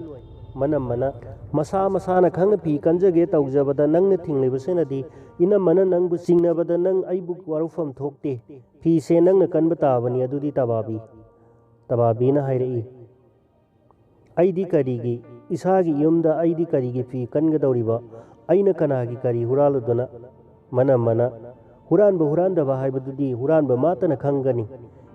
ꯃꯅꯝꯃꯅ, ꯃꯁꯥ ꯃꯁꯥꯅ ꯈꯪꯅ ꯐꯤ ꯀꯟꯖꯒꯦ ꯇꯧꯖꯕꯗ ꯅꯪꯅ ꯊꯤꯡꯂꯤꯕꯁꯤꯅꯗꯤ ꯏꯅꯝꯃꯅ ꯅꯪꯕꯨ ꯆꯤꯡꯅꯕꯗ ꯅꯪ ꯑꯩꯕꯨ ꯋꯥꯔꯧꯐꯝ ꯊꯣꯛꯇꯦ꯫ ꯐꯤꯁꯦ ꯅꯪꯅ ꯀꯟꯕ ꯇꯥꯕꯅꯤ ꯑꯗꯨꯗꯤ ꯇꯕꯥꯕꯤ꯫ ꯇꯕꯥꯕꯤꯅ ꯍꯥꯏꯔꯛꯏ, ꯑꯩꯗꯤ ꯀꯔꯤꯒꯤ, ꯏꯁꯥꯒꯤ ꯌꯨꯝꯗ ꯑꯩꯗꯤ ꯀꯔꯤꯒꯤ ꯐꯤ ꯀꯟꯒꯗꯧꯔꯤꯕ? ꯑꯩꯅ ꯀꯅꯥꯒꯤ ꯀꯔꯤ ꯍꯨꯔꯥꯜꯂꯨꯗꯅ? ꯃꯅꯝꯃꯅ, ꯍꯨꯔꯥꯟꯕ ꯍꯨꯔꯥꯟꯗꯕ ꯍꯥꯏꯕꯗꯨꯗꯤ ꯍꯨꯔꯥꯟꯕ ꯃꯥꯇꯅ ꯈꯪꯒꯅꯤ꯫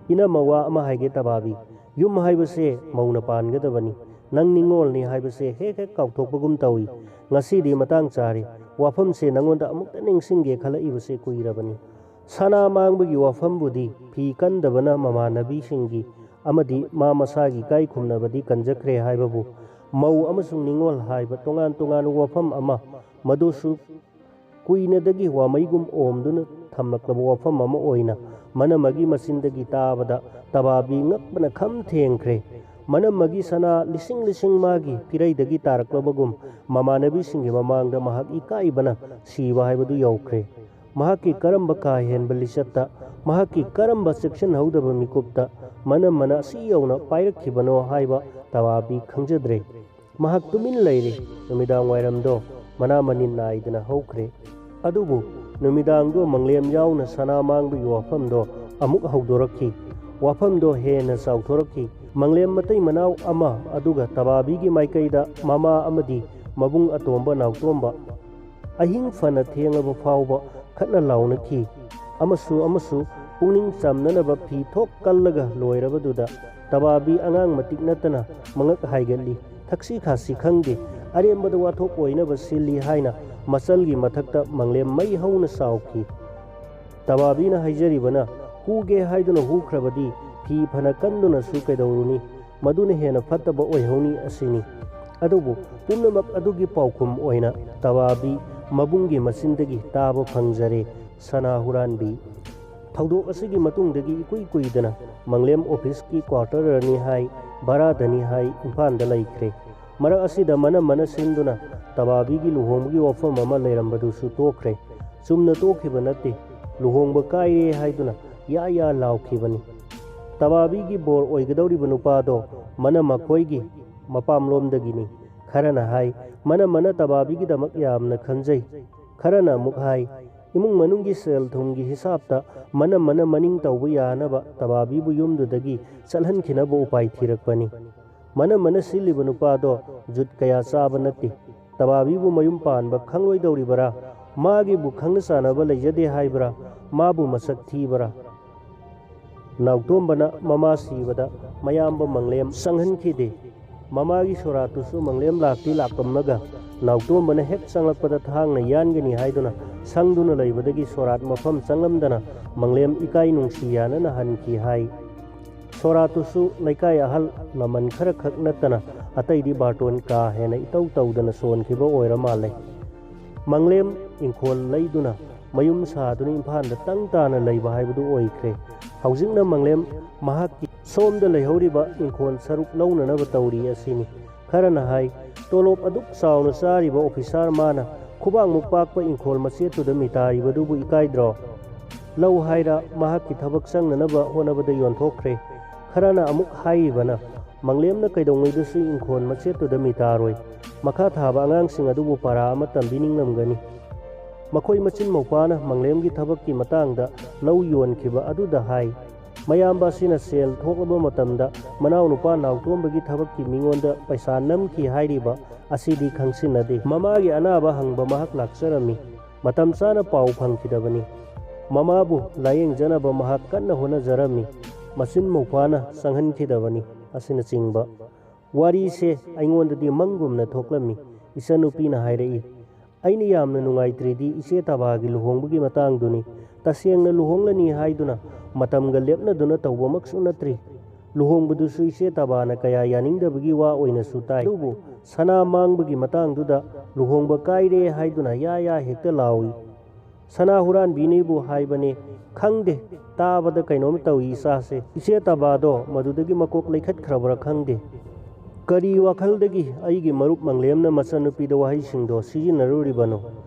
ꯏꯅꯝꯃ, ꯋꯥ ꯑꯃ ꯍꯥꯏꯒꯦ ꯇꯕꯥꯕꯤ, ꯌꯨꯝ ꯍꯥꯏꯕꯁꯦ ꯃꯧꯅ ꯄꯥꯟꯒꯗꯕꯅꯤ꯫ ꯅꯪ ꯅꯤꯡꯉꯣꯜꯅꯤ ꯍꯥꯏꯕꯁꯦ ꯍꯦꯛ ꯍꯦꯛ ꯀꯥꯎꯊꯣꯛꯄꯒꯨꯝ ꯇꯧꯏ꯫ ꯉꯁꯤꯗꯤ ꯃꯇꯥꯡ ꯆꯥꯔꯦ꯫ ꯋꯥꯐꯝꯁꯦ ꯅꯪꯉꯣꯟꯗ ꯑꯃꯨꯛꯇ ꯅꯤꯡꯁꯤꯡꯒꯦ ꯈꯜꯂꯛꯏꯕꯁꯦ ꯀꯨꯏꯔꯕꯅꯤ꯫ ꯁꯅꯥ ꯃꯥꯡꯕꯒꯤ ꯋꯥꯐꯝꯕꯨꯗꯤ ꯐꯤ ꯀꯟꯗꯕꯅ ꯃꯃꯥꯟꯅꯕꯤꯁꯤꯡꯒꯤ ꯑꯃꯗꯤ ꯃꯥ ꯃꯁꯥꯒꯤ ꯏꯀꯥꯏ ꯈꯨꯝꯅꯕꯗꯤ ꯀꯟꯖꯈ꯭ꯔꯦ ꯍꯥꯏꯕꯕꯨ, ꯃꯧ ꯑꯃꯁꯨꯡ ꯅꯤꯡꯉꯣꯜ ꯍꯥꯏꯕ ꯇꯣꯉꯥꯟ ꯇꯣꯉꯥꯟꯕ ꯋꯥꯐꯝ ꯑꯃ, ꯃꯗꯨꯁꯨ ꯀꯨꯏꯅꯗꯒꯤ ꯋꯥꯃꯩꯒꯨꯝ ꯑꯣꯝꯗꯨꯅ ꯊꯝꯂꯛꯂꯕ ꯋꯥꯐꯝ ꯑꯃ ꯑꯣꯏꯅ ꯃꯅꯝꯃꯒꯤ ꯃꯆꯤꯟꯗꯒꯤ ꯇꯥꯕꯗ ꯇꯕꯥꯕꯤ ꯉꯛꯄꯅ ꯈꯝ ꯊꯦꯡꯈ꯭ꯔꯦ꯫ ꯃꯅꯝꯃꯒꯤ ꯁꯅꯥ ꯂꯤꯁꯤꯡ ꯂꯤꯁꯤꯡ ꯃꯥꯒꯤ ꯐꯤꯔꯩꯗꯒꯤ ꯇꯥꯔꯛꯂꯕꯒꯨꯝ ꯃꯃꯥꯟꯅꯕꯤꯁꯤꯡꯒꯤ ꯃꯃꯥꯡꯗ ꯃꯍꯥꯛ ꯏꯀꯥꯏꯕꯅ ꯁꯤꯕ ꯍꯥꯏꯕꯗꯨ ꯌꯧꯈ꯭ꯔꯦ꯫ ꯃꯍꯥꯛꯀꯤ ꯀꯔꯝꯕ ꯀꯥ ꯍꯦꯟꯕ ꯂꯤꯆꯠꯇ, ꯃꯍꯥꯛꯀꯤ ꯀꯔꯝꯕ ꯆꯦꯛꯁꯤꯟꯍꯧꯗꯕ ꯃꯤꯀꯨꯞꯇ ꯃꯅꯝꯃꯅ ꯑꯁꯤ ꯌꯧꯅ ꯄꯥꯏꯔꯛꯈꯤꯕꯅꯣ ꯍꯥꯏꯕ ꯇꯕꯥꯕꯤ ꯈꯪꯖꯗ꯭ꯔꯦ꯫ ꯃꯍꯥꯛ ꯇꯨꯃꯤꯟ ꯂꯩꯔꯦ꯫ ꯅꯨꯃꯤꯗꯥꯡ ꯋꯥꯏꯔꯝꯗꯣ ꯃꯅꯥ ꯃꯅꯤꯟ ꯅꯥꯏꯗꯅ ꯍꯧꯈ꯭ꯔꯦ꯫ ꯑꯗꯨꯕꯨ ꯅꯨꯃꯤꯗꯥꯡꯗꯣ ꯃꯪꯂꯦꯝ ꯌꯥꯎꯅ ꯁꯅꯥ ꯃꯥꯡꯕꯒꯤ ꯋꯥꯐꯝꯗꯣ ꯑꯃꯨꯛ ꯍꯧꯗꯣꯔꯛꯈꯤ꯫ ꯋꯥꯐꯝꯗꯣ ꯍꯦꯟꯅ ꯆꯥꯎꯊꯣꯔꯛꯈꯤ꯫ ꯃꯪꯂꯦꯝ ꯃꯇꯩ ꯃꯅꯥꯎ ꯑꯃ, ꯑꯗꯨꯒ ꯇꯕꯥꯕꯤꯒꯤ ꯃꯥꯏꯀꯩꯗ ꯃꯃꯥ ꯑꯃꯗꯤ ꯃꯕꯨꯡ ꯑꯇꯣꯝꯕ ꯅꯥꯎꯇꯣꯝꯕ ꯑꯍꯤꯡ ꯐꯅ ꯊꯦꯡꯂꯕ ꯐꯥꯎꯕ ꯈꯠꯅ ꯂꯥꯎꯅꯈꯤ꯫ ꯑꯃꯁꯨ ꯑꯃꯁꯨ ꯄꯨꯛꯅꯤꯡ ꯆꯝꯅꯅꯕ ꯐꯤ ꯊꯣꯛ ꯀꯜꯂꯒ ꯂꯣꯏꯔꯕꯗꯨꯗ ꯇꯕꯥꯕꯤ ꯑꯉꯥꯡ ꯃꯇꯤꯛ ꯅꯠꯇꯅ ꯃꯉꯛ ꯍꯥꯏꯒꯠꯂꯤ꯫ ꯊꯛꯁꯤ ꯈꯥꯁꯤ ꯈꯪꯗꯦ, ꯑꯔꯦꯝꯕꯗ ꯋꯥꯊꯣꯛ ꯑꯣꯏꯅꯕ ꯁꯤꯜꯂꯤ ꯍꯥꯏꯅ ꯃꯆꯜꯒꯤ ꯃꯊꯛꯇ ꯃꯪꯂꯦꯝ ꯃꯩ ꯍꯧꯅ ꯁꯥꯎꯈꯤ꯫ ꯇꯕꯥꯕꯤꯅ ꯍꯥꯏꯖꯔꯤꯕꯅ, ꯍꯨꯒꯦ ꯍꯥꯏꯗꯨꯅ ꯍꯨꯈ꯭ꯔꯕꯗꯤ ꯐꯤ ꯐꯅ ꯀꯟꯗꯨꯅꯁꯨ ꯀꯩꯗꯧꯔꯨꯅꯤ? ꯃꯗꯨꯅ ꯍꯦꯟꯅ ꯐꯠꯇꯕ ꯑꯣꯏꯍꯧꯅꯤ ꯑꯁꯤꯅꯤ꯫ ꯑꯗꯨꯕꯨ ꯄꯨꯝꯅꯃꯛ ꯑꯗꯨꯒꯤ ꯄꯥꯎꯈꯨꯝ ꯑꯣꯏꯅ ꯇꯕꯥꯕꯤ ꯃꯕꯨꯡꯒꯤ ꯃꯆꯤꯟꯗꯒꯤ ꯇꯥꯕ ꯐꯪꯖꯔꯦ, ꯁꯅꯥ ꯍꯨꯔꯥꯟꯕꯤ꯫ ꯊꯧꯗꯣꯛ ꯑꯁꯤꯒꯤ ꯃꯇꯨꯡꯗꯒꯤ ꯏꯀꯨꯏ ꯀꯨꯏꯗꯅ ꯃꯪꯂꯦꯝ ꯑꯣꯐꯤꯁꯀꯤ ꯀ꯭ꯋꯥꯔꯇꯔꯅꯤ ꯍꯥꯏ, ꯚꯔꯥꯗꯅꯤ ꯍꯥꯏ, ꯏꯝꯐꯥꯜꯗ ꯂꯩꯈ꯭ꯔꯦ꯫ ꯃꯔꯛ ꯑꯁꯤꯗ ꯃꯅꯝꯃꯅ ꯁꯤꯟꯗꯨꯅ ꯇꯕꯥꯕꯤꯒꯤ ꯂꯨꯍꯣꯡꯕꯒꯤ ꯋꯥꯐꯝ ꯑꯃ ꯂꯩꯔꯝꯕꯗꯨꯁꯨ ꯇꯣꯛꯈ꯭ꯔꯦ꯫ ꯆꯨꯝꯅ ꯇꯣꯛꯈꯤꯕ ꯅꯠꯇꯦ, ꯂꯨꯍꯣꯡꯕ ꯀꯥꯏꯔꯦ ꯍꯥꯏꯗꯨꯅ ꯌꯥ ꯌꯥ ꯂꯥꯎꯈꯤꯕꯅꯤ꯫ ꯇꯕꯥꯕꯤꯒꯤ ꯕꯣꯔ ꯑꯣꯏꯒꯗꯧꯔꯤꯕ ꯅꯨꯄꯥꯗꯣ ꯃꯅꯝꯃ ꯈꯣꯏꯒꯤ ꯃꯄꯥꯝꯂꯣꯝꯗꯒꯤꯅꯤ꯫ ꯈꯔꯅ ꯍꯥꯏ, ꯃꯅꯝꯃꯅ ꯇꯕꯥꯕꯤꯒꯤꯗꯃꯛ ꯌꯥꯝꯅ ꯈꯟꯖꯩ꯫ ꯈꯔꯅ ꯑꯃꯨꯛ ꯍꯥꯏ, ꯏꯃꯨꯡ ꯃꯅꯨꯡꯒꯤ ꯁꯦꯜ ꯊꯨꯝꯒꯤ ꯍꯤꯁꯥꯞꯇ ꯃꯅꯝꯃꯅ ꯃꯅꯤꯡ ꯇꯧꯕ ꯌꯥꯅꯕ ꯇꯕꯥꯕꯤꯕꯨ ꯌꯨꯝꯗꯨꯗꯒꯤ ꯆꯠꯍꯟꯈꯤꯅꯕ ꯎꯄꯥꯏ ꯊꯤꯔꯛꯄꯅꯤ꯫ ꯃꯅꯝꯃꯅ ꯁꯤꯜꯂꯤꯕ ꯅꯨꯄꯥꯗꯣ ꯖꯨꯠ ꯀꯌꯥ ꯆꯥꯕ ꯅꯠꯇꯦ꯫ ꯇꯕꯥꯕꯤꯕꯨ ꯃꯌꯨꯝ ꯄꯥꯟꯕ ꯈꯪꯂꯣꯏꯗꯧꯔꯤꯕꯔꯥ? ꯃꯥꯒꯤꯕꯨ ꯈꯪꯅ ꯆꯥꯟꯅꯕ ꯂꯩꯖꯗꯦ ꯍꯥꯏꯕ꯭ꯔꯥ? ꯃꯥꯕꯨ ꯃꯁꯛ ꯊꯤꯕꯔꯥ? ꯅꯥꯎꯇꯣꯝꯕꯅ ꯃꯃꯥ ꯁꯤꯕꯗ ꯃꯌꯥꯝꯕ ꯃꯪꯂꯦꯝ ꯆꯪꯍꯟꯈꯤꯗꯦ꯫ ꯃꯃꯥꯒꯤ ꯁꯣꯔꯥꯠꯇꯨꯁꯨ ꯃꯪꯂꯦꯝ ꯂꯥꯛꯇꯤ ꯂꯥꯛꯂꯝꯃꯒ, ꯅꯥꯎꯇꯣꯝꯕꯅ ꯍꯦꯛ ꯆꯪꯂꯛꯄꯗ ꯊꯥꯡꯅ ꯌꯥꯟꯒꯅꯤ ꯍꯥꯏꯗꯨꯅ ꯁꯪꯗꯨꯅ ꯂꯩꯕꯗꯒꯤ ꯁꯣꯔꯥꯠ ꯃꯐꯝ ꯆꯪꯂꯝꯗꯅ ꯃꯪꯂꯦꯝ ꯏꯀꯥꯏ ꯅꯨꯡꯁꯤ ꯌꯥꯅꯅ ꯍꯟꯈꯤ ꯍꯥꯏ꯫ ꯁꯣꯔꯥꯠꯇꯨꯁꯨ ꯂꯩꯀꯥꯏ ꯑꯍꯜ ꯂꯃꯟ ꯈꯔꯈꯛ ꯅꯠꯇꯅ ꯑꯇꯩꯗꯤ ꯕꯥꯔꯇꯣꯟ ꯀꯥ ꯍꯦꯟꯅ ꯏꯇꯧ ꯇꯧꯗꯅ ꯁꯣꯟꯈꯤꯕ ꯑꯣꯏꯔ ꯃꯥꯜꯂꯦ꯫ ꯃꯪꯂꯦꯝ ꯏꯪꯈꯣꯜ ꯂꯩꯗꯨꯅ ꯃꯌꯨꯝ ꯁꯥꯗꯨꯅ ꯏꯝꯐꯥꯜꯗ ꯇꯪ ꯇꯥꯅ ꯂꯩꯕ ꯍꯥꯏꯕꯗꯨ ꯑꯣꯏꯈ꯭ꯔꯦ꯫ ꯍꯧꯖꯤꯛꯅ ꯃꯪꯂꯦꯝ ꯃꯍꯥꯛꯀꯤ ꯁꯣꯝꯗ ꯂꯩꯍꯧꯔꯤꯕ ꯏꯪꯈꯣꯜ ꯁꯔꯨꯛ ꯂꯧꯅꯅꯕ ꯇꯧꯔꯤ ꯑꯁꯤꯅꯤ꯫ ꯈꯔꯅ ꯍꯥꯏ, ꯇꯣꯂꯣꯞ ꯑꯗꯨꯛ ꯆꯥꯎꯅ ꯆꯥꯔꯤꯕ ꯑꯣꯐꯤꯁꯥꯔ ꯃꯥꯅ ꯈꯨꯕꯥꯛꯃꯨꯛ ꯄꯥꯛꯄ ꯏꯪꯈꯣꯜ ꯃꯆꯦꯠꯇꯨꯗ ꯃꯤꯇꯥꯔꯤꯕꯗꯨꯕꯨ ꯏꯀꯥꯏꯗ꯭ꯔꯣ? ꯂꯧ ꯍꯥꯏꯔ ꯃꯍꯥꯛꯀꯤ ꯊꯕꯛ ꯆꯪꯅꯅꯕ ꯍꯣꯠꯅꯕꯗ ꯌꯣꯟꯊꯣꯛꯈ꯭ꯔꯦ꯫ ꯈꯔꯅ ꯑꯃꯨꯛ ꯍꯥꯏꯔꯤꯕꯅ, ꯃꯪꯂꯦꯝꯅ ꯀꯩꯗꯧꯉꯩꯗꯁꯨ ꯏꯪꯈꯣꯜ ꯃꯆꯦꯠꯇꯨꯗ ꯃꯤꯇꯥꯔꯣꯏ꯫ ꯃꯈꯥ ꯊꯥꯕ ꯑꯉꯥꯡꯁꯤꯡ ꯑꯗꯨꯕꯨ ꯄꯔꯥ ꯑꯃ ꯇꯝꯕꯤꯅꯤꯡꯂꯝꯒꯅꯤ꯫ ꯃꯈꯣꯏ ꯃꯆꯤꯟ ꯃꯧꯄꯥꯅ ꯃꯪꯂꯦꯝꯒꯤ ꯊꯕꯛꯀꯤ ꯃꯇꯥꯡꯗ ꯂꯧ ꯌꯣꯟꯈꯤꯕ ꯑꯗꯨꯗ ꯍꯥꯏ, ꯃꯌꯥꯝꯕ ꯑꯁꯤꯅ ꯁꯦꯜ ꯊꯣꯛꯂꯕ ꯃꯇꯝꯗ ꯃꯅꯥꯎꯅꯨꯄꯥ ꯅꯥꯎꯇꯣꯝꯕꯒꯤ ꯊꯕꯛꯀꯤ ꯃꯤꯉꯣꯟꯗ ꯄꯩꯁꯥ ꯅꯝꯈꯤ ꯍꯥꯏꯔꯤꯕ ꯑꯁꯤꯗꯤ ꯈꯪꯁꯤꯟꯅꯗꯦ꯫ ꯃꯃꯥꯒꯤ ꯑꯅꯥꯕ ꯍꯪꯕ ꯃꯍꯥꯛ ꯂꯥꯛꯆꯔꯝꯃꯤ꯫ ꯃꯇꯝ ꯆꯥꯅ ꯄꯥꯎ ꯐꯪꯈꯤꯗꯕꯅꯤ꯫ ꯃꯃꯥꯕꯨ ꯂꯥꯌꯦꯡꯖꯅꯕ ꯃꯍꯥꯛ ꯀꯟꯅ ꯍꯣꯠꯅꯖꯔꯝꯃꯤ꯫ ꯃꯆꯤꯟ ꯃꯧꯄꯥꯅ ꯆꯪꯍꯟꯈꯤꯗꯕꯅꯤ ꯑꯁꯤꯅꯆꯤꯡꯕ꯫ ꯋꯥꯔꯤꯁꯦ ꯑꯩꯉꯣꯟꯗꯗꯤ ꯃꯪꯒꯨꯝꯅ ꯊꯣꯛꯂꯝꯃꯤ꯫ ꯏꯆꯟꯅꯨꯄꯤꯅ ꯍꯥꯏꯔꯛꯏ, "ꯑꯩꯅ ꯌꯥꯝꯅ ꯅꯨꯡꯉꯥꯏꯇ꯭ꯔꯤꯗꯤ ꯏꯆꯦ ꯇꯕꯥꯒꯤ ꯂꯨꯍꯣꯡꯕꯒꯤ ꯃꯇꯥꯡꯗꯨꯅꯤ꯫ ꯇꯁꯦꯡꯅ ꯂꯨꯍꯣꯡꯂꯅꯤ ꯍꯥꯏꯗꯨꯅ ꯃꯇꯝꯒ ꯂꯦꯞꯅꯗꯨꯅ ꯇꯧꯕꯃꯛꯁꯨ ꯅꯠꯇ꯭ꯔꯤ꯫ ꯂꯨꯍꯣꯡꯕꯗꯨꯁꯨ ꯏꯆꯦ ꯇꯕꯥꯅ ꯀꯌꯥ ꯌꯥꯅꯤꯡꯗꯕꯒꯤ ꯋꯥ ꯑꯣꯏꯅꯁꯨ ꯇꯥꯏ꯫ ꯑꯗꯨꯕꯨ ꯁꯅꯥ ꯃꯥꯡꯕꯒꯤ ꯃꯇꯥꯡꯗꯨꯗ ꯂꯨꯍꯣꯡꯕ ꯀꯥꯏꯔꯦ ꯍꯥꯏꯗꯨꯅ ꯌꯥ ꯌꯥ ꯍꯦꯛꯇ ꯂꯥꯎꯏ꯫ ꯁꯅꯥ ꯍꯨꯔꯥꯟꯕꯤꯅꯤꯕꯨ ꯍꯥꯏꯕꯅꯦ꯫ ꯈꯪꯗꯦ, ꯇꯥꯕꯗ ꯀꯩꯅꯣꯝ ꯇꯧꯏ ꯏꯆꯥꯁꯦ꯫ ꯏꯆꯦ ꯇꯕꯥꯗꯣ ꯃꯗꯨꯗꯒꯤ ꯃꯀꯣꯛ ꯂꯩꯈꯠꯈ꯭ꯔꯕ꯭ꯔꯥ ꯈꯪꯗꯦ꯫ ꯀꯔꯤ ꯋꯥꯈꯜꯗꯒꯤ ꯑꯩꯒꯤ ꯃꯔꯨꯞ ꯃꯪꯂꯦꯝꯅ ꯃꯆꯟꯅꯨꯄꯤꯗ ꯋꯥꯍꯩꯁꯤꯡꯗꯣ ꯁꯤꯖꯤꯟꯅꯔꯨꯔꯤꯕꯅꯣ?"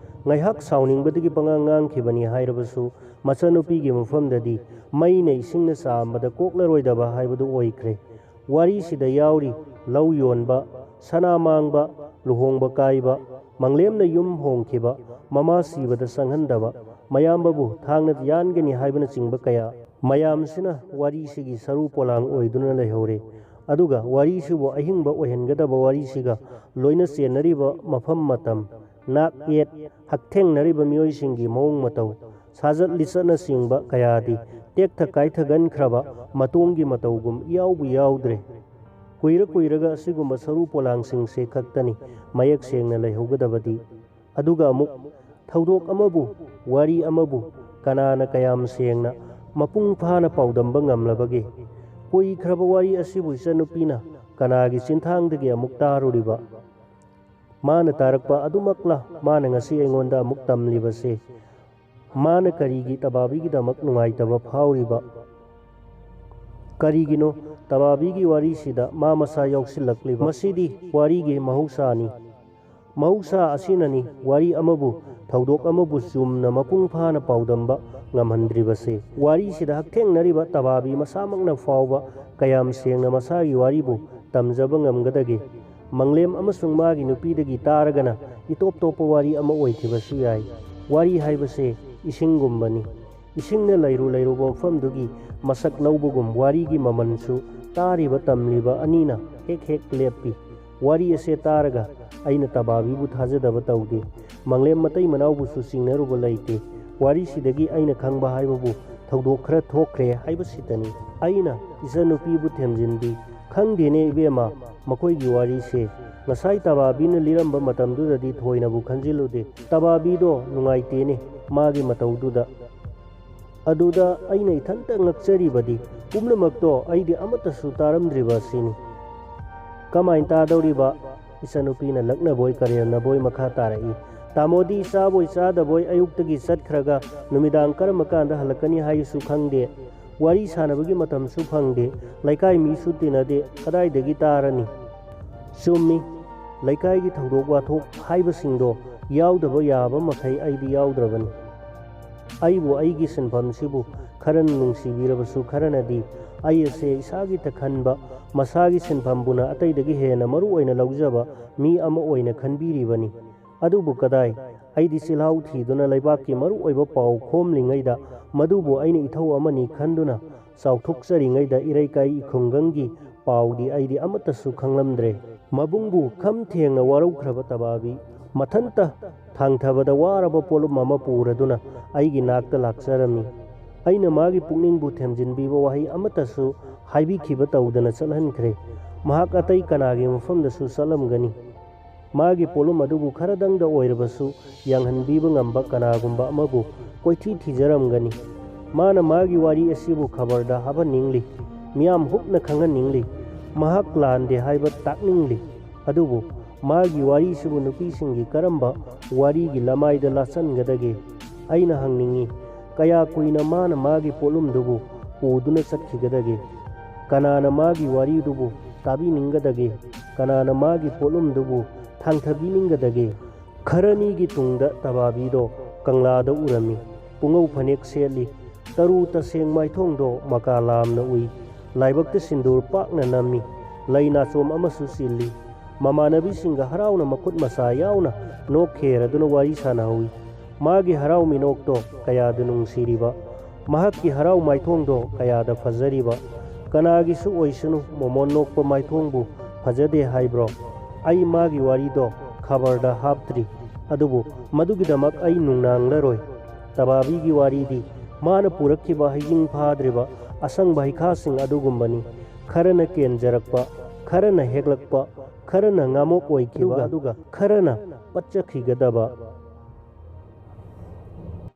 ꯉꯥꯏꯍꯥꯛ ꯁꯥꯎꯅꯤꯡꯕꯗꯒꯤ ꯄꯉꯥꯡ ꯉꯥꯡꯈꯤꯕꯅꯤ ꯍꯥꯏꯔꯕꯁꯨ, ꯃꯆꯟꯅꯨꯄꯤꯒꯤ ꯃꯐꯝꯗꯗꯤ ꯃꯩꯅ ꯏꯁꯤꯡꯅ ꯆꯥꯝꯕꯗ ꯀꯣꯛꯂꯔꯣꯏꯗꯕ ꯍꯥꯏꯕꯗꯨ ꯑꯣꯏꯈ꯭ꯔꯦ꯫ ꯋꯥꯔꯤꯁꯤꯗ ꯌꯥꯎꯔꯤ ꯂꯧ ꯌꯣꯟꯕ, ꯁꯅꯥ ꯃꯥꯡꯕ, ꯂꯨꯍꯣꯡꯕ ꯀꯥꯏꯕ, ꯃꯪꯂꯦꯝꯅ ꯌꯨꯝ ꯍꯣꯡꯈꯤꯕ, ꯃꯃꯥ ꯁꯤꯕꯗ ꯆꯪꯍꯟꯗꯕ, ꯃꯌꯥꯝꯕꯕꯨ ꯊꯥꯡꯅ ꯌꯥꯟꯒꯅꯤ ꯍꯥꯏꯕꯅꯆꯤꯡꯕ ꯀꯌꯥ ꯃꯌꯥꯝꯁꯤꯅ ꯋꯥꯔꯤꯁꯤꯒꯤ ꯁꯔꯨ ꯄꯣꯂꯥꯡ ꯑꯣꯏꯗꯨꯅ ꯂꯩꯍꯧꯔꯦ꯫ ꯑꯗꯨꯒ ꯋꯥꯔꯤꯁꯤꯕꯨ ꯑꯍꯤꯡꯕ ꯑꯣꯏꯍꯟꯒꯗꯕ ꯋꯥꯔꯤꯁꯤꯒ ꯂꯣꯏꯅ ꯆꯦꯟꯅꯔꯤꯕ ꯃꯐꯝ ꯃꯇꯝ, ꯅꯥꯛ ꯌꯦꯠ, ꯍꯛꯊꯦꯡꯅꯔꯤꯕ ꯃꯤꯑꯣꯏꯁꯤꯡꯒꯤ ꯃꯑꯣꯡ ꯃꯇꯧ, ꯁꯥꯖꯠ ꯂꯤꯆꯠꯅꯆꯤꯡꯕ ꯀꯌꯥꯗꯤ ꯇꯦꯛꯊ ꯀꯥꯏꯊꯒꯟꯈ꯭ꯔꯕ ꯃꯇꯣꯡꯒꯤ ꯃꯇꯧꯒꯨꯝ ꯏꯌꯥꯎꯕꯨ ꯌꯥꯎꯗ꯭ꯔꯦ꯫ ꯀꯨꯏꯔ ꯀꯨꯏꯔꯒ ꯑꯁꯤꯒꯨꯝꯕ ꯁꯔꯨ ꯄꯣꯂꯥꯡꯁꯤꯡꯁꯦ ꯈꯛꯇꯅꯤ ꯃꯌꯦꯛ ꯁꯦꯡꯅ ꯂꯩꯍꯧꯒꯗꯕꯗꯤ꯫ ꯑꯗꯨꯒ ꯑꯃꯨꯛ ꯊꯧꯗꯣꯛ ꯑꯃꯕꯨ, ꯋꯥꯔꯤ ꯑꯃꯕꯨ ꯀꯅꯥꯅ ꯀꯌꯥꯝ ꯁꯦꯡꯅ ꯃꯄꯨꯡ ꯐꯥꯅ ꯄꯥꯎꯗꯝꯕ ꯉꯝꯂꯕꯒꯦ? ꯀꯨꯏꯈ꯭ꯔꯕ ꯋꯥꯔꯤ ꯑꯁꯤꯕꯨ ꯏꯆꯟꯅꯨꯄꯤꯅ ꯀꯅꯥꯒꯤ ꯆꯤꯟꯊꯥꯡꯗꯒꯤ ꯑꯃꯨꯛ ꯇꯥꯔꯨꯔꯤꯕ? ꯃꯥꯅ ꯇꯥꯔꯛꯄ ꯑꯗꯨꯃꯛꯂ ꯃꯥꯅ ꯉꯁꯤ ꯑꯩꯉꯣꯟꯗ ꯑꯃꯨꯛ ꯇꯝꯂꯤꯕꯁꯦ? ꯃꯥꯅ ꯀꯔꯤꯒꯤ ꯇꯕꯥꯕꯤꯒꯤꯗꯃꯛ ꯅꯨꯡꯉꯥꯏꯇꯕ ꯐꯥꯎꯔꯤꯕ? ꯀꯔꯤꯒꯤꯅꯣ ꯇꯕꯥꯕꯤꯒꯤ ꯋꯥꯔꯤꯁꯤꯗ ꯃꯥ ꯃꯁꯥ ꯌꯥꯎꯁꯤꯜꯂꯛꯂꯤꯕ? ꯃꯁꯤꯗꯤ ꯋꯥꯔꯤꯒꯤ ꯃꯍꯧꯁꯥꯅꯤ꯫ ꯃꯍꯧꯁꯥ ꯑꯁꯤꯅꯅꯤ ꯋꯥꯔꯤ ꯑꯃꯕꯨ, ꯊꯧꯗꯣꯛ ꯑꯃꯕꯨ ꯆꯨꯝꯅ ꯃꯄꯨꯡ ꯐꯥꯅ ꯄꯥꯎꯗꯝꯕ ꯉꯝꯍꯟꯗ꯭ꯔꯤꯕꯁꯦ꯫ ꯋꯥꯔꯤꯁꯤꯗ ꯍꯛꯊꯦꯡꯅꯔꯤꯕ ꯇꯕꯥꯕꯤ ꯃꯁꯥꯃꯛꯅ ꯐꯥꯎꯕ ꯀꯌꯥꯝ ꯁꯦꯡꯅ ꯃꯁꯥꯒꯤ ꯋꯥꯔꯤꯕꯨ ꯇꯝꯖꯕ ꯉꯝꯒꯗꯒꯦ? ꯃꯪꯂꯦꯝ ꯑꯃꯁꯨꯡ ꯃꯥꯒꯤ ꯅꯨꯄꯤꯗꯒꯤ ꯇꯥꯔꯒꯅ ꯏꯇꯣꯞ ꯇꯣꯞꯄ ꯋꯥꯔꯤ ꯑꯃ ꯑꯣꯏꯈꯤꯕꯁꯨ ꯌꯥꯏ꯫ ꯋꯥꯔꯤ ꯍꯥꯏꯕꯁꯦ ꯏꯁꯤꯡꯒꯨꯝꯕꯅꯤ꯫ ꯏꯁꯤꯡꯅ ꯂꯩꯔꯨ ꯂꯩꯔꯨꯕ ꯃꯐꯝꯗꯨꯒꯤ ꯃꯁꯛ ꯂꯧꯕꯒꯨꯝ ꯋꯥꯔꯤꯒꯤ ꯃꯃꯜꯁꯨ ꯇꯥꯔꯤꯕ ꯇꯝꯂꯤꯕ ꯑꯅꯤꯅ ꯍꯦꯛ ꯍꯦꯛ ꯂꯦꯞꯄꯤ꯫ ꯋꯥꯔꯤ ꯑꯁꯦ ꯇꯥꯔꯒ ꯑꯩꯅ ꯇꯕꯥꯕꯤꯕꯨ ꯊꯥꯖꯗꯕ ꯇꯧꯗꯦ꯫ ꯃꯪꯂꯦꯝ ꯃꯇꯩ ꯃꯅꯥꯎꯕꯨꯁꯨ ꯆꯤꯡꯅꯔꯨꯕ ꯂꯩꯇꯦ꯫ ꯋꯥꯔꯤꯁꯤꯗꯒꯤ ꯑꯩꯅ ꯈꯪꯕ ꯍꯥꯏꯕꯕꯨ ꯊꯧꯗꯣꯛ ꯈꯔ ꯊꯣꯛꯈ꯭ꯔꯦ ꯍꯥꯏꯕꯁꯤꯇꯅꯤ꯫ ꯑꯩꯅ ꯏꯆꯟꯅꯨꯄꯤꯕꯨ ꯊꯦꯝꯖꯤꯟꯕꯤ, "ꯈꯪꯗꯦꯅꯦ ꯏꯕꯦꯝꯃ, ꯃꯈꯣꯏꯒꯤ ꯋꯥꯔꯤꯁꯦ꯫ ꯉꯁꯥꯏ ꯇꯕꯥꯕꯤꯅ ꯂꯤꯔꯝꯕ ꯃꯇꯝꯗꯨꯗꯗꯤ ꯊꯣꯏꯅꯕꯨ ꯈꯟꯖꯤꯜꯂꯨꯗꯦ꯫ ꯇꯕꯥꯕꯤꯗꯣ ꯅꯨꯡꯉꯥꯏꯇꯦꯅꯦ ꯃꯥꯒꯤ ꯃꯇꯧꯗꯨꯗ"꯫ ꯑꯗꯨꯗ ꯑꯩꯅ ꯏꯊꯟꯇ ꯉꯛꯆꯔꯤꯕꯗꯤ ꯄꯨꯝꯅꯃꯛꯇꯣ ꯑꯩꯗꯤ ꯑꯃꯠꯇꯁꯨ ꯇꯥꯔꯝꯗ꯭ꯔꯤꯕ ꯑꯁꯤꯅꯤ꯫ "ꯀꯃꯥꯏꯅ ꯇꯥꯗꯧꯔꯤꯕ?" ꯏꯆꯟꯅꯨꯄꯤꯅ ꯂꯛꯅꯕꯣꯏ ꯀꯔꯦꯝꯅꯕꯣꯏ ꯃꯈꯥ ꯇꯥꯔꯛꯏ꯫ "ꯇꯥꯃꯣꯗꯤ ꯆꯥꯕꯣꯏ ꯆꯥꯗꯕꯣꯏ ꯑꯌꯨꯛꯇꯒꯤ ꯆꯠꯈ꯭ꯔꯒ ꯅꯨꯃꯤꯗꯥꯡ ꯀꯔꯝꯕ ꯀꯥꯟꯗ ꯍꯜꯂꯛꯀꯅꯤ ꯍꯥꯏꯁꯨ ꯈꯪꯗꯦ꯫ ꯋꯥꯔꯤ ꯁꯥꯟꯅꯕꯒꯤ ꯃꯇꯝꯁꯨ ꯐꯪꯗꯦ꯫ ꯂꯩꯀꯥꯏ ꯃꯤꯁꯨ ꯇꯤꯟꯅꯗꯦ꯫ ꯀꯗꯥꯏꯗꯒꯤ ꯇꯥꯔꯅꯤ?" ꯆꯨꯝꯃꯤ, ꯂꯩꯀꯥꯏꯒꯤ ꯊꯧꯗꯣꯛ ꯋꯥꯊꯣꯛ ꯍꯥꯏꯕꯁꯤꯡꯗꯣ ꯌꯥꯎꯗꯕ ꯌꯥꯕ ꯃꯈꯩ ꯑꯩꯗꯤ ꯌꯥꯎꯗ꯭ꯔꯕꯅꯤ꯫ ꯑꯩꯕꯨ ꯑꯩꯒꯤ ꯁꯤꯟꯐꯝꯁꯤꯕꯨ ꯈꯔꯅ ꯅꯨꯡꯁꯤꯕꯤꯔꯕꯁꯨ ꯈꯔꯅꯗꯤ ꯑꯩ ꯑꯁꯦ ꯏꯁꯥꯒꯤꯇ ꯈꯟꯕ, ꯃꯁꯥꯒꯤ ꯁꯤꯟꯐꯝꯕꯨꯅ ꯑꯇꯩꯗꯒꯤ ꯍꯦꯟꯅ ꯃꯔꯨ ꯑꯣꯏꯅ ꯂꯧꯖꯕ ꯃꯤ ꯑꯃ ꯑꯣꯏꯅ ꯈꯟꯕꯤꯔꯤꯕꯅꯤ꯫ ꯑꯗꯨꯕꯨ ꯀꯗꯥꯏ, ꯑꯩꯗꯤ ꯆꯤꯜꯍꯥꯎ ꯊꯤꯗꯨꯅ ꯂꯩꯕꯥꯛꯀꯤ ꯃꯔꯨ ꯑꯣꯏꯕ ꯄꯥꯎ ꯈꯣꯝꯂꯤꯉꯩꯗ, ꯃꯗꯨꯕꯨ ꯑꯩꯅ ꯏꯊꯧ ꯑꯃꯅꯤ ꯈꯟꯗꯨꯅ ꯆꯥꯎꯊꯣꯛꯆꯔꯤꯉꯩꯗ ꯏꯔꯩꯀꯥꯏ ꯈꯨꯡꯒꯪꯒꯤ ꯄꯥꯎꯗꯤ ꯑꯩꯗꯤ ꯑꯃꯠꯇꯁꯨ ꯈꯪꯂꯝꯗ꯭ꯔꯦ꯫ ꯃꯕꯨꯡꯕꯨ ꯈꯝ ꯊꯦꯡꯅ ꯋꯥꯔꯧꯈ꯭ꯔꯕ ꯇꯕꯥꯕꯤ ꯃꯊꯟꯇ ꯊꯥꯡꯊꯕꯗ ꯋꯥꯔꯕ ꯄꯣꯠꯂꯨꯝ ꯑꯃ ꯄꯨꯔꯗꯨꯅ ꯑꯩꯒꯤ ꯅꯥꯛꯇ ꯂꯥꯛꯆꯔꯝꯃꯤ꯫ ꯑꯩꯅ ꯃꯥꯒꯤ ꯄꯨꯛꯅꯤꯡꯕꯨ ꯊꯦꯝꯖꯤꯟꯕꯤꯕ ꯋꯥꯍꯩ ꯑꯃꯠꯇꯁꯨ ꯍꯥꯏꯕꯤꯈꯤꯕ ꯇꯧꯗꯅ ꯆꯠꯍꯟꯈ꯭ꯔꯦ꯫ ꯃꯍꯥꯛ ꯑꯇꯩ ꯀꯅꯥꯒꯤ ꯃꯐꯝꯗꯁꯨ ꯆꯠꯂꯝꯒꯅꯤ꯫ ꯃꯥꯒꯤ ꯄꯣꯠꯂꯨꯝ ꯑꯗꯨꯕꯨ ꯈꯔꯗꯪꯗ ꯑꯣꯏꯔꯕꯁꯨ ꯌꯥꯡꯍꯟꯕꯤꯕ ꯉꯝꯕ ꯀꯅꯥꯒꯨꯝꯕ ꯑꯃꯕꯨ ꯀꯣꯏꯊꯤ ꯊꯤꯖꯔꯝꯒꯅꯤ꯫ ꯃꯥꯅ ꯃꯥꯒꯤ ꯋꯥꯔꯤ ꯑꯁꯤꯕꯨ ꯈꯕꯔꯗ ꯍꯥꯞꯍꯟꯅꯤꯡꯂꯤ, ꯃꯤꯌꯥꯝ ꯍꯨꯞꯅ ꯈꯪꯍꯟꯅꯤꯡꯂꯤ, ꯃꯍꯥꯛ ꯂꯥꯟꯗꯦ ꯍꯥꯏꯕ ꯇꯥꯛꯅꯤꯡꯂꯤ꯫ ꯑꯗꯨꯕꯨ ꯃꯥꯒꯤ ꯋꯥꯔꯤꯁꯤꯕꯨ ꯅꯨꯄꯤꯁꯤꯡꯒꯤ ꯀꯔꯝꯕ ꯋꯥꯔꯤꯒꯤ ꯂꯃꯥꯏꯗ ꯂꯥꯆꯟꯒꯗꯒꯦ? ꯑꯩꯅ ꯍꯪꯅꯤꯡꯏ, ꯀꯌꯥ ꯀꯨꯏꯅ ꯃꯥꯅ ꯃꯥꯒꯤ ꯄꯣꯠꯂꯨꯝꯗꯨꯕꯨ ꯄꯨꯗꯨꯅ ꯆꯠꯈꯤꯒꯗꯒꯦ? ꯀꯅꯥꯅ ꯃꯥꯒꯤ ꯋꯥꯔꯤꯗꯨꯕꯨ ꯇꯥꯕꯤꯅꯤꯡꯒꯗꯒꯦ? ꯀꯅꯥꯅ ꯃꯥꯒꯤ ꯄꯣꯠꯂꯨꯝꯗꯨꯕꯨ ꯊꯥꯡꯊꯕꯤꯅꯤꯡꯒꯗꯒꯦ? ꯈꯔꯅꯤꯒꯤ ꯇꯨꯡꯗ ꯇꯕꯥꯕꯤꯗꯣ ꯀꯪꯂꯥꯗ ꯎꯔꯝꯃꯤ꯫ ꯄꯨꯡꯉꯧ ꯐꯅꯦꯛ ꯁꯦꯠꯂꯤ꯫ ꯇꯔꯨ ꯇꯁꯦꯡ ꯃꯥꯏꯊꯣꯡꯗꯣ ꯃꯀꯥ ꯂꯥꯝꯅ ꯎꯏ꯫ ꯂꯥꯏꯕꯛꯇ ꯁꯤꯟꯗꯨꯔ ꯄꯥꯛꯅ ꯅꯝꯃꯤ꯫ ꯂꯩ ꯅꯥꯆꯣꯝ ꯑꯃꯁꯨ ꯆꯤꯜꯂꯤ꯫ ꯃꯃꯥꯟꯅꯕꯤꯁꯤꯡꯒ ꯍꯔꯥꯎꯅ ꯃꯈꯨꯠ ꯃꯁꯥ ꯌꯥꯎꯅ ꯅꯣꯛ ꯈꯦꯔꯗꯨꯅ ꯋꯥꯔꯤ ꯁꯥꯟꯅꯍꯧꯏ꯫ ꯃꯥꯒꯤ ꯍꯔꯥꯎ ꯃꯤꯅꯣꯛꯇꯣ ꯀꯌꯥꯗ ꯅꯨꯡꯁꯤꯔꯤꯕ! ꯃꯍꯥꯛꯀꯤ ꯍꯔꯥꯎ ꯃꯥꯏꯊꯣꯡꯗꯣ ꯀꯌꯥꯗ ꯐꯖꯔꯤꯕ! ꯀꯅꯥꯒꯤꯁꯨ ꯑꯣꯏꯁꯅꯨ, ꯃꯣꯃꯣꯟ ꯅꯣꯛꯄ ꯃꯥꯏꯊꯣꯡꯕꯨ ꯐꯖꯗꯦ ꯍꯥꯏꯕ꯭ꯔꯣ? ꯑꯩ ꯃꯥꯒꯤ ꯋꯥꯔꯤꯗꯣ ꯈꯕꯔꯗ ꯍꯥꯞꯇ꯭ꯔꯤ꯫ ꯑꯗꯨꯕꯨ ꯃꯗꯨꯒꯤꯗꯃꯛ ꯑꯩ ꯅꯨꯡꯅꯥꯡꯂꯔꯣꯏ꯫ ꯇꯕꯥꯕꯤꯒꯤ ꯋꯥꯔꯤꯗꯤ ꯃꯥꯅ ꯄꯨꯔꯛꯈꯤꯕ ꯍꯩꯖꯤꯡ ꯐꯥꯗ꯭ꯔꯤꯕ ꯑꯁꯪꯕ ꯍꯩꯈꯥꯁꯤꯡ ꯑꯗꯨꯒꯨꯝꯕꯅꯤ꯫ ꯈꯔꯅ ꯀꯦꯟꯖꯔꯛꯄ, ꯈꯔꯅ ꯍꯦꯛꯂꯛꯄ, ꯈꯔꯅ ꯉꯥꯃꯣꯛ ꯑꯣꯏꯈꯤꯕ, ꯑꯗꯨꯒ ꯈꯔꯅ ꯄꯠꯆꯈꯤꯒꯗꯕ꯫